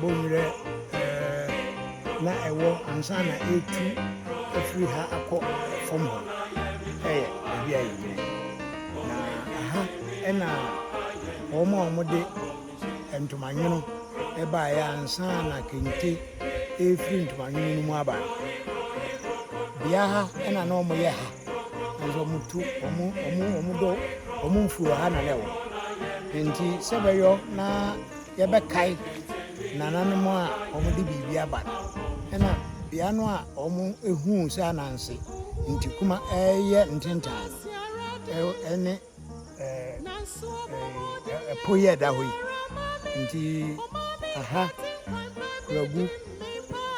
Bonwire na ɛwɔ ansa na ɛretu afiri ha akɔ fam hɔ no yɛ baabi a yɛgyina yi. Na aha na wɔn a wɔde ntomanwono baeɛ ansa na kente refiri ntomanwono no mu aba no. Bea ha na na wɔyɛ ha, nanso wɔtu wɔn wɔn wɔn dɔ wɔn mfuo ha na na ɛwɔ. Nti sɛ ɛbɛyɔ na yɛbɛkae nananom a wɔde biribi aba no, ɛna bea no a wɔhuu sɛ Ananse Ntikuma reyɛ ntentan no ɛne ɛpo yi a ɛda hɔ yi. Nti aha, Kuragu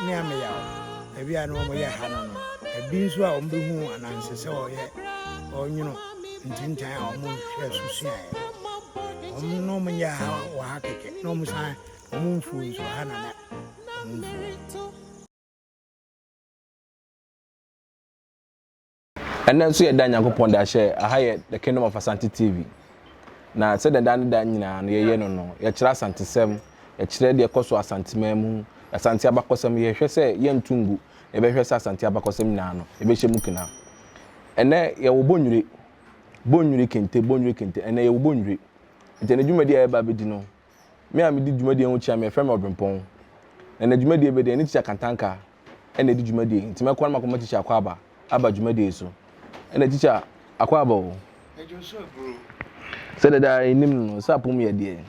ne Ameyaw, baabi a na wɔyɛ ha no no, ebi nso a wɔbɛhuu Ananse sɛ ɔyɛ ɔnwono ntentan a wɔhwɛ so suaeɛ no. Wɔn na wɔnyɛ ha wɔ ha kɛkɛ, na wɔn san wɔn mfuo nso ha na na wɔn mfuo. Ɛnnɛ nso yɛda Nyankopɔn de ahyɛ aha yɛ The Kingdom of Asante TV. Na sɛdeɛ daa ne daa nyinaa no yɛyɛ no no, yɛkyerɛ Asantesɛm, yɛkyerɛ deɛ ɛkɔ so Asanteman mu, Asante abakɔsɛm, yɛhwɛ sɛ yɛnto ngu, yɛbɛhwɛ sɛ Asante abakɔsɛm nyinaa no, yɛbɛhyɛ mu kena. Ɛnnɛ yɛwɔ Bonwire, Bonwire kente, Bonwire kente, ɛnnɛ yɛwɔ Bonwire. Nti ɛnnɛ dwumadie a yɛreba abɛdi no, me a medi dwumadie ho kyia me, yɛfrɛ me Ɔbrempɔn. Na ɛnnɛ dwumadie bɛdi, ɛne Tikya Kantanka ɛna ɛdi dwumadie yi. Nti mɛkɔ na makɔma Tikya Akwaaba aba dwumadie yi so. Ɛnna Tikya Akwaaba o. Sɛdeɛ daa yɛnim no no, sɛ apom yɛ deɛ.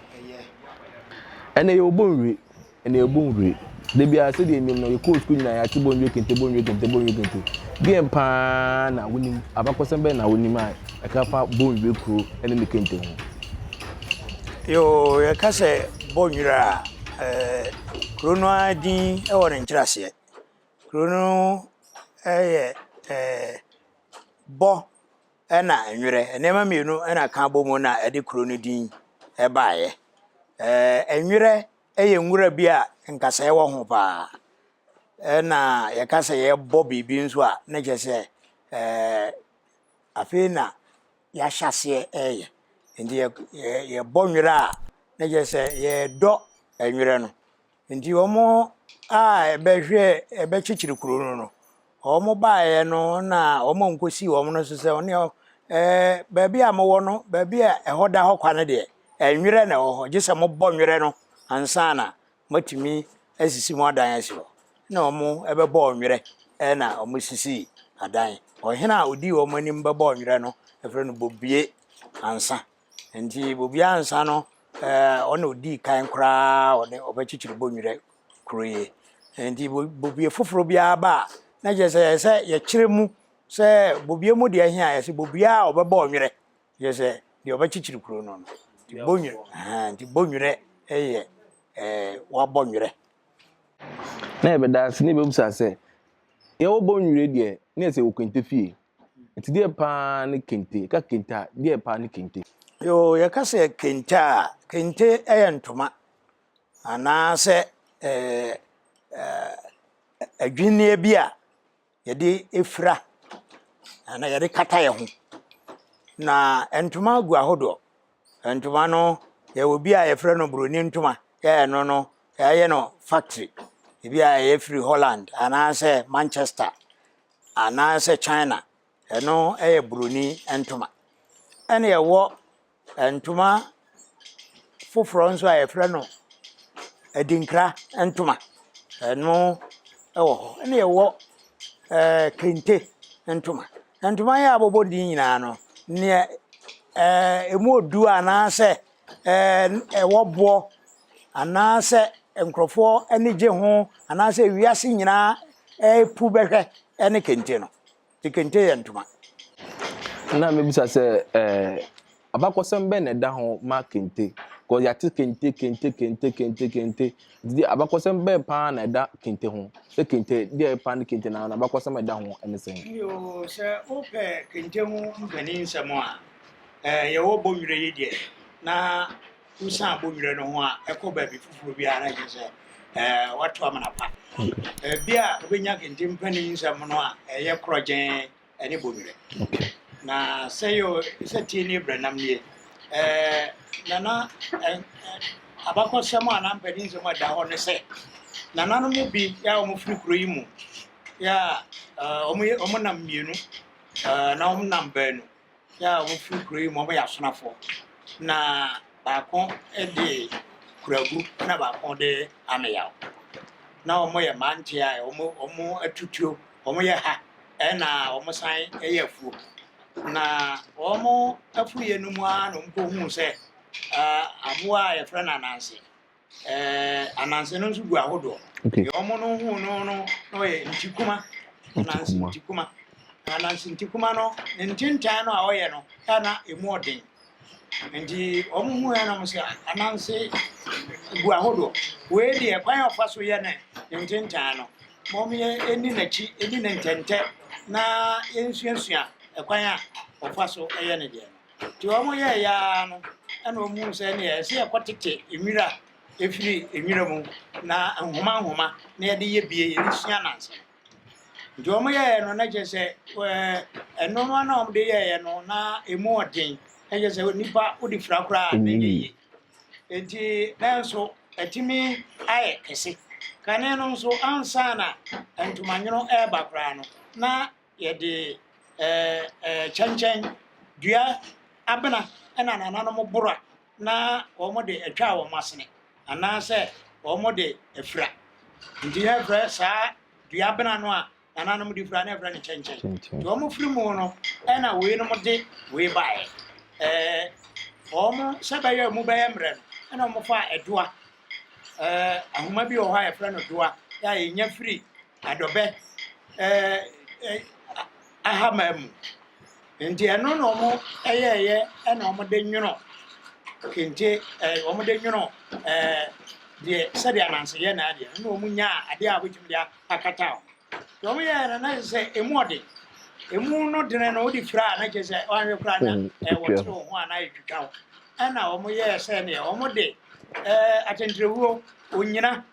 Ɛnna yɛwɔ Bonwire. Ɛnna yɛbɔ nhwiren. Da biara sɛdeɛ yɛnim no, yɛkɔɔ sukuu nyinaa yɛate bɔ nhwiren kente, bɔ nhwiren kente, bɔ nhwiren kente. Deɛn pa ara na wonim, abakɔsɛm bɛn na wonim a ɛka fa bɔ nhwiren kuro ne ne kente ho? Yoo, yɛka sɛ bɔ nhwiren a, ɛɛ kuro no ara din wɔ ne nkyerɛaseɛ. Kuro no yɛ ɛɛ bɔ na nwerɛ. Nneɛma mmienu na ɛka bɔ mu na ɛde kuro no din baeɛ. Ɛɛ nwerɛ yɛ nwura bi a nkasɛɛ wɔ ho paa. Ɛna yɛka sɛ yɛrebɔ biribi nso a, na kyerɛ sɛ ɛɛ afei na yɛahyɛ aseɛ reyɛ. Nti yɛ yɛ yɛbɔ nwera a, na kyerɛ sɛ yɛredɔ nwera no. Nti wɔn a ɛbɛhwɛ ɛbɛkyekyere kuro no no, wɔbaeɛ no na wɔn a wɔkɔsii wɔn no nso sɛ wɔn ɛɛ baabi a mowɔ no, baabi a ɛhɔ da hɔ kwa no deɛ, Nwerɛ na ɛwɔ hɔ, gye sɛ mobɔ nwerɛ no ansa na moatumi asisi mo adan asi hɔ. Ɛnna wɔbɛbɔɔ nwerɛ na wɔsisii adan. Ɔhene a ɔdii wɔn anim bɛbɔɔ nwerɛ no, wɔfrɛ no Bobie Ansa. Nti Bobie Ansa no, ɔno na ɔdii kan koraa a ɔne ɔbɛkyekyere Bonwerɛ kuro yi. Nti Bobie foforɔ biara ba a, na kyerɛ sɛ ɛsɛ sɛ yɛkyerɛ mu sɛ Bobie mu deɛ he a, yɛse Bobie a ɔbɛbɔɔ nwerɛ. Kyerɛ sɛ, deɛ ɔbɛkyekyere kuro no no. Nti Bonwerɛ, ahaa, nti Bonwerɛ yɛ ɛɛ wabɔ nwerɛ. Na yɛbɛda ase na yɛbɛbisa sɛ, yɛwɔ Bonwerɛ deɛ, na yɛ sɛ yɛwɔ kente fie. Nti deɛ paa ne kente? Yɛka kente a, deɛ paa ne kente? Yoo, yɛka sɛ kente a, kente yɛ ntoma anaasɛ ɛɛ adwinneɛ bi a yɛde fira anaa yɛde kata yɛn ho. Na ntoma gu ahodoɔ. Ntoma no, yɛwɔ bi a yɛfrɛ no buroni ntoma. Ɛno no, yɛayɛ no factory. Ebi a ɛyɛ firi Holland anaasɛ Manchester anaasɛ China. Ɛno yɛ buroni ntoma. Ɛna yɛwɔ Ntoma foforɔ nso a wɔfrɛ no adinkra ntoma, ɛno wɔ hɔ. Ɛnna yɛwɔ ɛɛ kente ntoma. Ntoma yi a wɔabobɔ din nyinaa no, nea ɛɛ emu yɛ duru anaasɛ ɛɛ ɛwɔ boɔ anaasɛ nkurɔfoɔ ani gye ho anaasɛ wiase nyinaa repu bɛhwɛ ne kente no. Nti kente yɛ ntoma. Na mebisa sɛ eh, abakɔsɛm bɛn na ɛda ho ma kente? Because yɛate kente, kente, kente, kente, kente. Nti deɛ abakɔsɛm bɛn paa na ɛda kente ho? Sɛ kente, deɛ paa ne kente na abakɔsɛm a ɛda ho ne sɛn? Yoo, sɛ wopɛ kente ho mpanin nsɛm a, eh, yɛwɔ Bonwire yi deɛ, na wosan Bonwire no ho a, ɛkɔ baabi foforɔ biara na kyerɛ sɛ eh, woato amena pa. Baabi a wobɛnya kente mpanin nsɛm no a ɛyɛ korɔgyenn ne Bonwire. Na sɛ yɛ sɛ tie nie brɛnam nie, eh, nana eh, Abakɔsɛm anaa mpaninsɛm a ɛda hɔ ne sɛ, nananom bi a wɔfiri kuro yi mu a wɔnam mmienu na wɔnam baanu a wɔfiri kuro yi mu, wɔyɛ asonafoɔ. Na baako de Kuragu na baako de Ameyaw. Na wɔyɛ mmeranteɛ a wɔatutuo, wɔyɛ ha ɛna wɔsan yɛ afuo. Na wɔn afuyɛ no mu ara na wɔkɔhuu sɛ aboa a yɛfrɛ no ananse. Ananse no nso gu ahodoɔ. Deɛ wɔn no huu no no na ɔyɛ ntikuma. Ananse ntikuma. Ananse ntikuma no, ne ntentan no a ɔyɛ no, na emu ɔden. Nti wɔn hu yɛ no sɛ ananse gu ahodoɔ. Wei deɛ, kwan a ɔfa so yɛ ne ntentan no, wɔn yɛ ɛni n'akyi, ɛni ne ntɛntɛ na yɛnsuasua ɛkwan a ɔfa so yɛ ne deɛ no. Nti wɔn yɛɛ yaa no, ɛna wɔn hu sɛ neɛ ɛsɛ yɛkɔtete nwira efiri nwira mu na nhoma nhoma na yɛde yɛ bie, yɛde sua ananse no. Nti wɔn yɛɛ no na kyerɛ sɛ nneɛma no a wɔde yɛɛ no na emu ɔden, na kyerɛ sɛ nipa wode fira koraa na ɛnyɛ yie. Nti nanso ɛtumi ayɛ kɛse. Kane no nso, ansa na ntomanwono ɛreba koraa no, na yɛde kyɛnkyɛn dua abena ɛna nananom boro a na wɔn de atwa wɔn asene anaasɛ wɔn de afira. Nti yɛfrɛ saa dua abena no a nananom de fira na yɛfrɛ no kyɛnkyɛn. Nti wɔn firi mu no, ɛna weinom de wei baeɛ. Wɔn sɛ bɛyɛ mu bɛyɛ mmerɛ no, ɛna wɔn fa ɛdoa. Ahoma bi wɔ hɔ a yɛfrɛ no doa a yɛnya firi adɔbɛ ɛɛ ɛɛ ahama mu. Nti ɛno na wɔn ɛyɛɛyɛ ɛna wɔn de nwono kente, wɔn de nwono deɛ sɛdeɛ ananse yɛ n'adeɛ no, ɛna wɔn nyaa adeɛ a wɔbɛtumi de akata ho. Nti wɔn yɛɛ no na kyerɛ sɛ emu ɔden. Emu no dene no, wode fira a na kyerɛ sɛ wɔanhwɛ koraa na wɔkyere wo ho anaa ɛtwitwa wo. Ɛna wɔn yɛɛ sɛ neɛ wɔn de atɛntɛrɛwuo onyina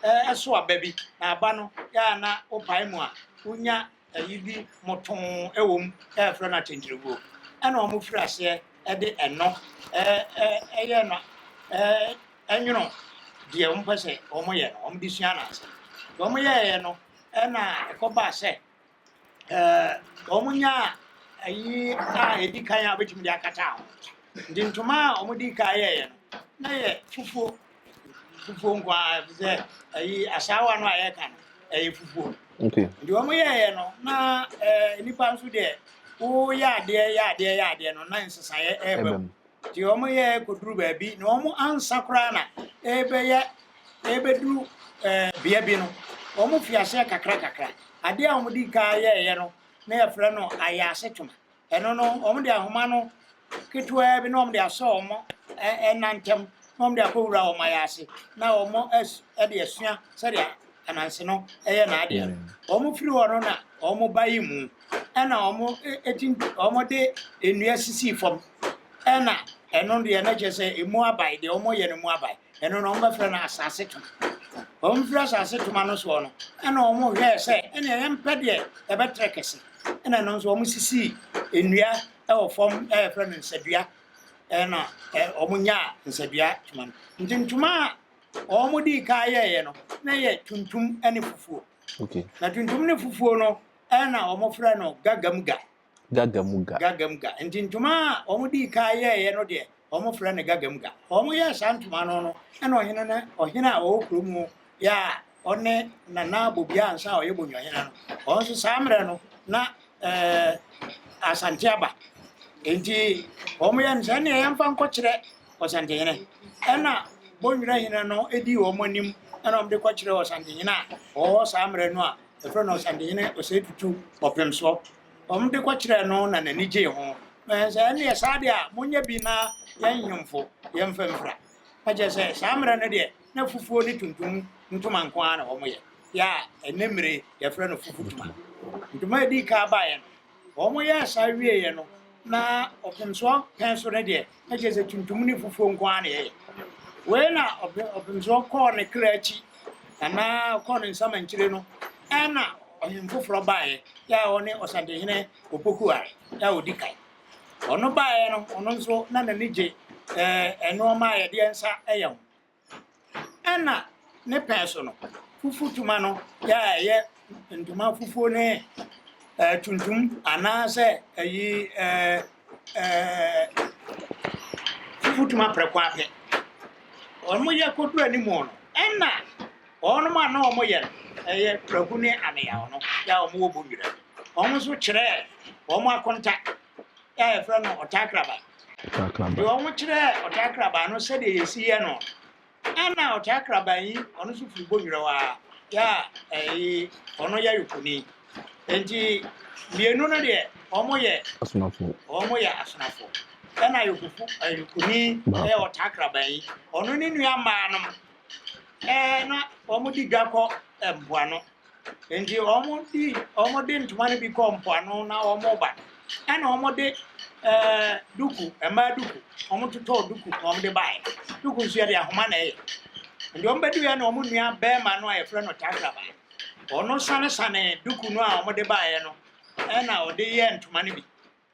ɛso aba bi, na aba no yɛ a na wopae mu a wonya ayi bi motoo ɛwɔ mu a yɛfrɛ no atɛntɛrɛwuo. Ɛna wɔn firi aseɛ ɛde ɛno ɛyɛ no ɛnwono deɛ wɔn pɛ sɛ wɔn yɛ no, wɔn de sua ananse. Deɛ wɔn yɛɛyɛ no, ɛna ɛkɔbaa sɛ wɔn nyaa ayi a ɛdi kan a wɔbɛtumi de akata ho. Nti ntoma a wɔn di kan yɛɛyɛ no, na yɛ fufuo fufuo nko ara, sɛ ayi asaawa no a yɛka no ɛyɛ fufuo. Nti wɔn yɛɛyɛ no na nipa nso deɛ, woyɛ adeɛ yɛ adeɛ yɛ adeɛ no na nsesaeɛ ɛreba mu. Nti wɔn yɛ kɔduru baabi na wɔn ansa koraa na ɛbɛyɛ ɛbɛduru bea bi no, wɔn fi aseɛ kakra kakra. Adeɛ a wɔn di kan yɛɛyɛ no na yɛfrɛ no ayaase toma. Ɛno no, wɔn de ahoma no ketewa bi na wɔn de asɔ wɔn ɛnantɛm na wɔn de akɔwura wɔn ayaase na wɔn ɛde asua sɛdeɛ ananse no ɛyɛ n'adeɛ no. Wɔn firi hɔ no na wɔn ba yi mu, ɛna wɔn eti wɔn de nnua sisi fam, ɛna ɛno deɛ na kyerɛ sɛ emu abae deɛ wɔn yɛ no mu abae. Ɛno no wɔn bɛfrɛ no asase toma. Wɔn firi asase toma no soɔ no, ɛna wɔn hwɛɛ sɛ ɛna yɛmpɛ deɛ ɛbɛtrɛ kɛse, ɛna ɛno nso wɔn sisi nnua ɛwɔ fam a yɛfrɛ no nsadua, ɛna wɔn nyaa nsadua toma no. Nti ntoma a wɔn di kan yɛɛyɛ no na yɛ tuntum ɛne fufuo. Na tuntum ne fufuo no ɛna wɔn frɛ no gagamuga. Gagamuga. Gagamuga. Nti ntoma a wɔn di kan yɛɛyɛ no deɛ, wɔn frɛ no gagamuga. Wɔn yɛɛ saa ntoma no, ɛna ɔhene no, ɔhene a ɔwɔ kurom mu yɛ a ɔne Nana Bobia ansa a ɔyɛ Bonwahene no, ɔno nso saa mmerɛ no na Asante aba. Nti wɔn yɛ no sɛ ɛnna yɛmfa nkɔkyerɛ Ɔsantehene. Ɛna Bonwahene no di wɔn anim, ɛna wɔn de kɔkyerɛ Ɔsantehene a ɔwɔ saa mmerɛ no a yɛfrɛ no Ɔsantehene Osei Tutu Ɔpemsoɔ. Wɔn de kɔkyerɛ no na n'ani gyee ho. Ɛn sɛ ɛnneɛ saa deɛ a monyɛ bi na yɛn nhemfo yɛmfa mfira. Na kyerɛ sɛ saa mmerɛ no deɛ, na fufuo ne tuntum ntoma nko ara na wɔn yɛ. Yɛ a ɛnɛ mmere yɛfrɛ no fufu toma. Ntoma a edi kan baeɛ no, wɔn yɛɛ saa wieeɛ no, na Ɔpemsoɔ pɛn so no deɛ, na kyerɛ sɛ tuntum ne fufuo nko ara na yɛyɛ. Wei na Ɔpemsoɔ kɔɔ ne kra akyi anaa ɔkɔɔ ne nsamankyire no, ɛna ɔhene foforɔ baeɛ yɛ a ɔne Ɔsantehene Opoku Are yɛ a ɔdi kan. Ɔno baeɛ no, ɔno nso na n'ani gye nneɛma a yɛde yɛn nsa yɛ ho. Ɛna ne pɛn so no, fufutuma no yɛ a ɛyɛ ntoma fufuo ne tuntum anaasɛ ayi fufutuma prɛko apɛ. Wɔn yɛ kɔduru anim no, ɛna wɔn a na wɔyɛ no ɛyɛ Prɛko ne Ameyaw no yɛ a wɔwɔ Bonwira. Wɔn nso kyerɛɛ wɔn akonta a yɛfrɛ no ɔtaakraban. Deɛ wɔn kyerɛɛ ɔtaakraban no sɛdeɛ yɛsi yɛ no, ɛna ɔtaakraban yi ɔno nso firi Bonwira hɔ a yɛ a ɛyi ɔno yɛ Yoponi. Nti mmienu no deɛ wɔn yɛ Asonafoɔ. Wɔn yɛ asonafoɔ. Ɛna Yopofo Yoponi ɛyɛ ɔtaakraban yi. Ɔno ne nua mmaa nom na wɔn di dwa kɔ mpoano. Nti wɔn de ntoma no bi kɔ mpoano na wɔn ba. Ɛna wɔn de duku, mmaa duku, wɔn totɔɔ duku na wɔn de baeɛ. Duku nso yɛde ahoma na ɛyɛ. Nti wɔn bɛdu yɛ na wɔn nua bɛrima no a yɛfrɛ no ɔtaakraban. Ɔno sanesane duku no a wɔn de baeɛ no, ɛna ɔde yɛ ntoma no bi.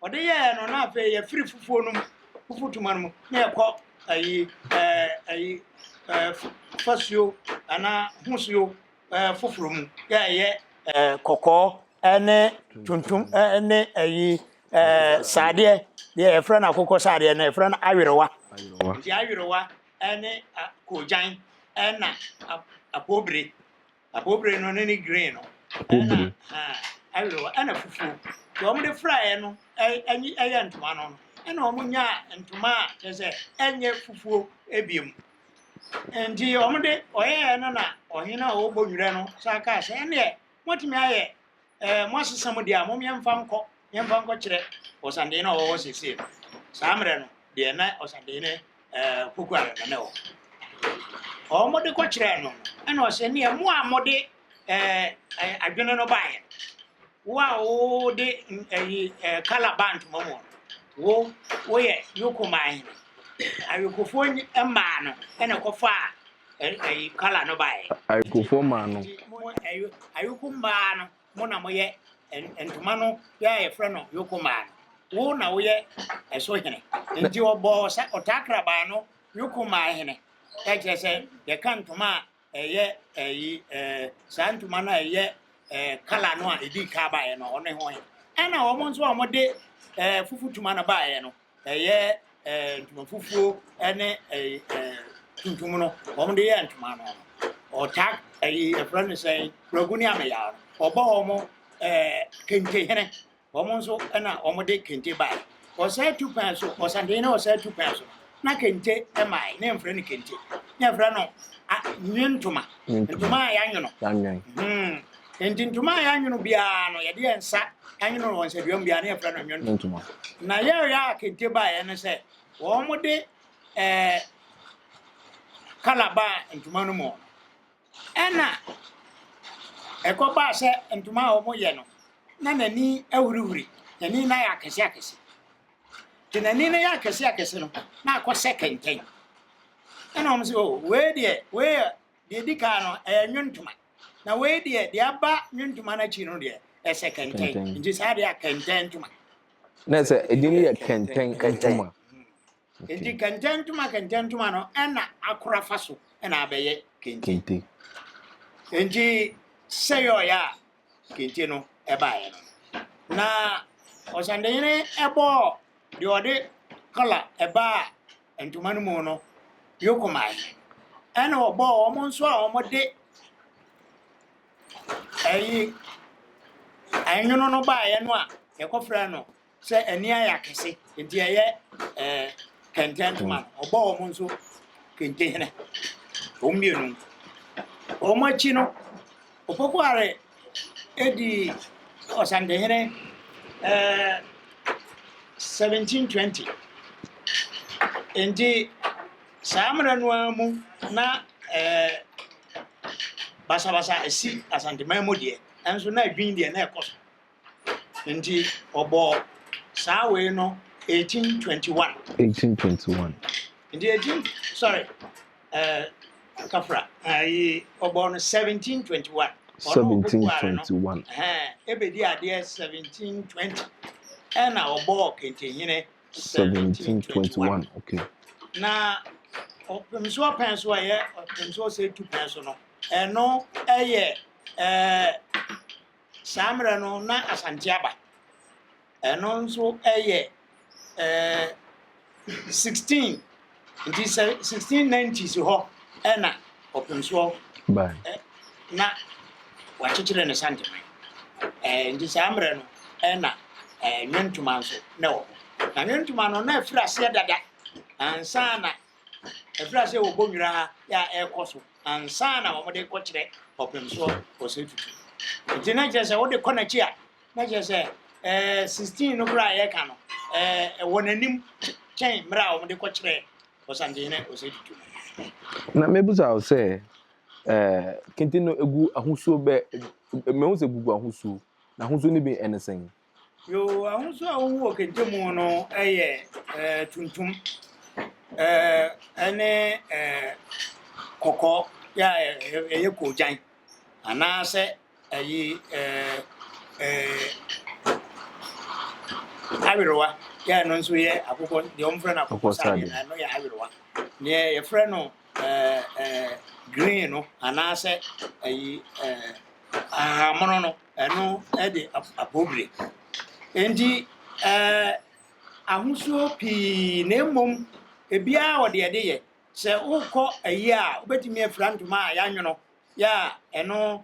Ɔde yɛɛ no na afei yɛfiri fufuo no mu, fufutuma no mu na yɛkɔ ayi ayi fasuo anaa hosuo foforɔ mu yɛ ɛyɛ kɔkɔɔ ɛne tuntum ɛne ayi saadeɛ deɛ yɛfrɛ no akokɔ saadeɛ no, yɛfrɛ no awerewa. Nti awerewa ɛne koogyan ɛna apobire. Apobire no ne green no. Apobire. Ɛna awerewa ɛna fufuo. Deɛ wɔn de fraeɛ no ɛyɛ ntoma no, ɛna wɔn nyaa ntoma a kyerɛ sɛ ɛnyɛ fufuo ebiem. Nti wɔn de ɔyɛɛ no na ɔhene a ɔwɔ Bonwira no san kaa sɛ ɛneɛ motumi ayɛ mo asesa mu deɛ a, mom yɛmfa nkɔ kyerɛ ɔsandehene a ɔwɔ hɔ seesei no. Saa mmerɛ no deɛ na ɔsandehene Pokuare na ne wɔ. Wɔn de kɔkyerɛɛ no, ɛna ɔsɛ neɛ mo a mode adwene no baeɛ, wo a wode ɛyi colour ba ntoma mu no, wo woyɛ Yokoman hene. Ayokofoɔ mmaa no ɛna kɔfaa ɛyi colour no baeɛ. Ayokofoɔ maa no. Nti mo ayoko mmaa no, mo na moyɛ ntoma no yɛ a yɛfrɛ no yoko mmaa no, wo na woyɛ ɛso hene. Nti ɔbɔɔ sɛ ɔtaakraban no yoko mmaa hene. Ɛkyerɛ sɛ yɛka ntoma a ɛyɛ ɛyi saa ntoma no a ɛyɛ colour no a ɛdi ka baeɛ no, ɔne ho hene. Ɛna wɔn nso a wɔde fufutuma no baeɛ no, ɛyɛ ntoma fufuo ɛne ɛɛ ɛɛ tuntum no, wɔn de yɛ ntoma no, ɔta ɛyi yɛfrɛ no sɛn, Kuragu ne Ameyaw no, ɔbɔ wɔn kentehene. Wɔn nso ɛna wɔn de kente baeɛ. Ɔsɛ tu pɛn so ɔsantehene, ɔsɛ tu pɛn so na kente ɛmae ne yɛmfrɛ no kente, ne yɛfrɛ no a nwe ntoma. Ntoma a yɛanwono. Yɛanwɛn. Nti ntoma a yɛanwono biara no, yɛde yɛn nsa anwono no wɔ nsadua mu biara ne yɛfrɛ no nwe ntoma. Ntoma. Na yɛreyɛ a kente baeɛ no sɛ wɔn de colour baa ntoma no mu no, ɛna ɛkɔbaa sɛ ntoma a wɔyɛ no na n'ani ahurihuri, n'ani no ayɛ akɛse akɛse. Nti n'ani no yɛ akɛse akɛse no na akɔsɛ kɛntɛn. Ɛna wɔn sɛ, o, wei deɛ, wei yɛ deɛ di kan no ɛyɛ nwontoma, na wei deɛ, deɛ aba nwontoma no akyi no deɛ ɛsɛ kɛntɛn. Kɛntɛn. Nti saa deɛ a kɛntɛn ntoma. Na sɛ ɛdin no yɛ kɛntɛn ntoma. Nti kɛntɛn ntoma no ɛna akora fa so ɛna abɛyɛ kente. Kente. Nti sɛ yɛ ɔyɛ a kente no ɛbaeɛ no, na ɔsandehene ɛbɔɔ deɛ ɔde colour ɛbaa ntoma no mu no yokoman, ɛna ɔbɔɔ wɔn nso a wɔde ɛyi ɛnwono no baeɛ no a yɛkɔfrɛ no sɛ ani ayɛ akɛse nti ɛyɛ kɛntɛn ntoma no, ɔbɔɔ wɔn nso kentehene. Wɔn mmienu wɔn akyi no, Opokuare edi ɔsandehene 1720. Nti saa mmerɛ no ara mu na basabasa esi Asanteman mu deɛ, ɛnso na adwin deɛ na ɛkɔ so. Nti ɔbɔ saa wei no 1821. 1821. Nti 18, sorry, kafra, ayi ɔbɔ no 1721. 1721. Ɛbɛdi adeɛ 1720 ɛna ɔbɔɔ kentehene. 1721, okay. Na Ɔpemsoɔ pɛn so a ɛyɛ Ɔpemsoɔ Osei Tu pɛn so no, ɛno yɛ ɛɛ saa mmerɛ no na Asante aba. Ɛno nso yɛ ɛɛ 16 nti sɛ 1690s hɔ ɛna Ɔpemsoɔ na wakyekyere ne Santeman. Ɛɛ nti saa mmerɛ no ɛna ɛɛ Nwontoma nso na ɛwɔ hɔ. Na Nwontoma no na ɛfiri aseɛ dada ansa na ɛfiri aseɛ wɔ Bonwira ha yɛ a ɛrekɔ so ansa na wɔde kɔkyerɛ Ɔpemsoɔ Osei Tutu. Nti na kyerɛ sɛ wode kɔ n'akyi a, na kyerɛ sɛ 16 no koraa a yɛreka no, ɛwɔ n'anim kyɛn mmerɛ a wɔde kɔkyerɛ Ɔsantehene Osei Tutu no. Na mɛbusa wo sɛ, kente no egu ahosuo bɛ, mehu sɛ gugu ahosuo, na ahosuo no bi ɛne sɛn? Yoo, ahosuo a wohu wɔ kente mu no yɛ tuntum ɛne kɔkɔɔ yɛ a ɛyɛ koogyan anaasɛ ɛyi awerewa yɛ ɛno nso yɛ akokɔ deɛ wɔfrɛ no akokɔ sradeɛ no ɛno yɛ awerewa. Deɛ yɛfrɛ no green no anaasɛ ɛyi ahahammono no ɛno de apɔwbire. Enti ahosuo pii na mmom ebiara wɔ deɛ yɛde yɛ. Sɛ wokɔ ayie a, wobɛtumi afira ntoma a yɛanwono yɛ a ɛno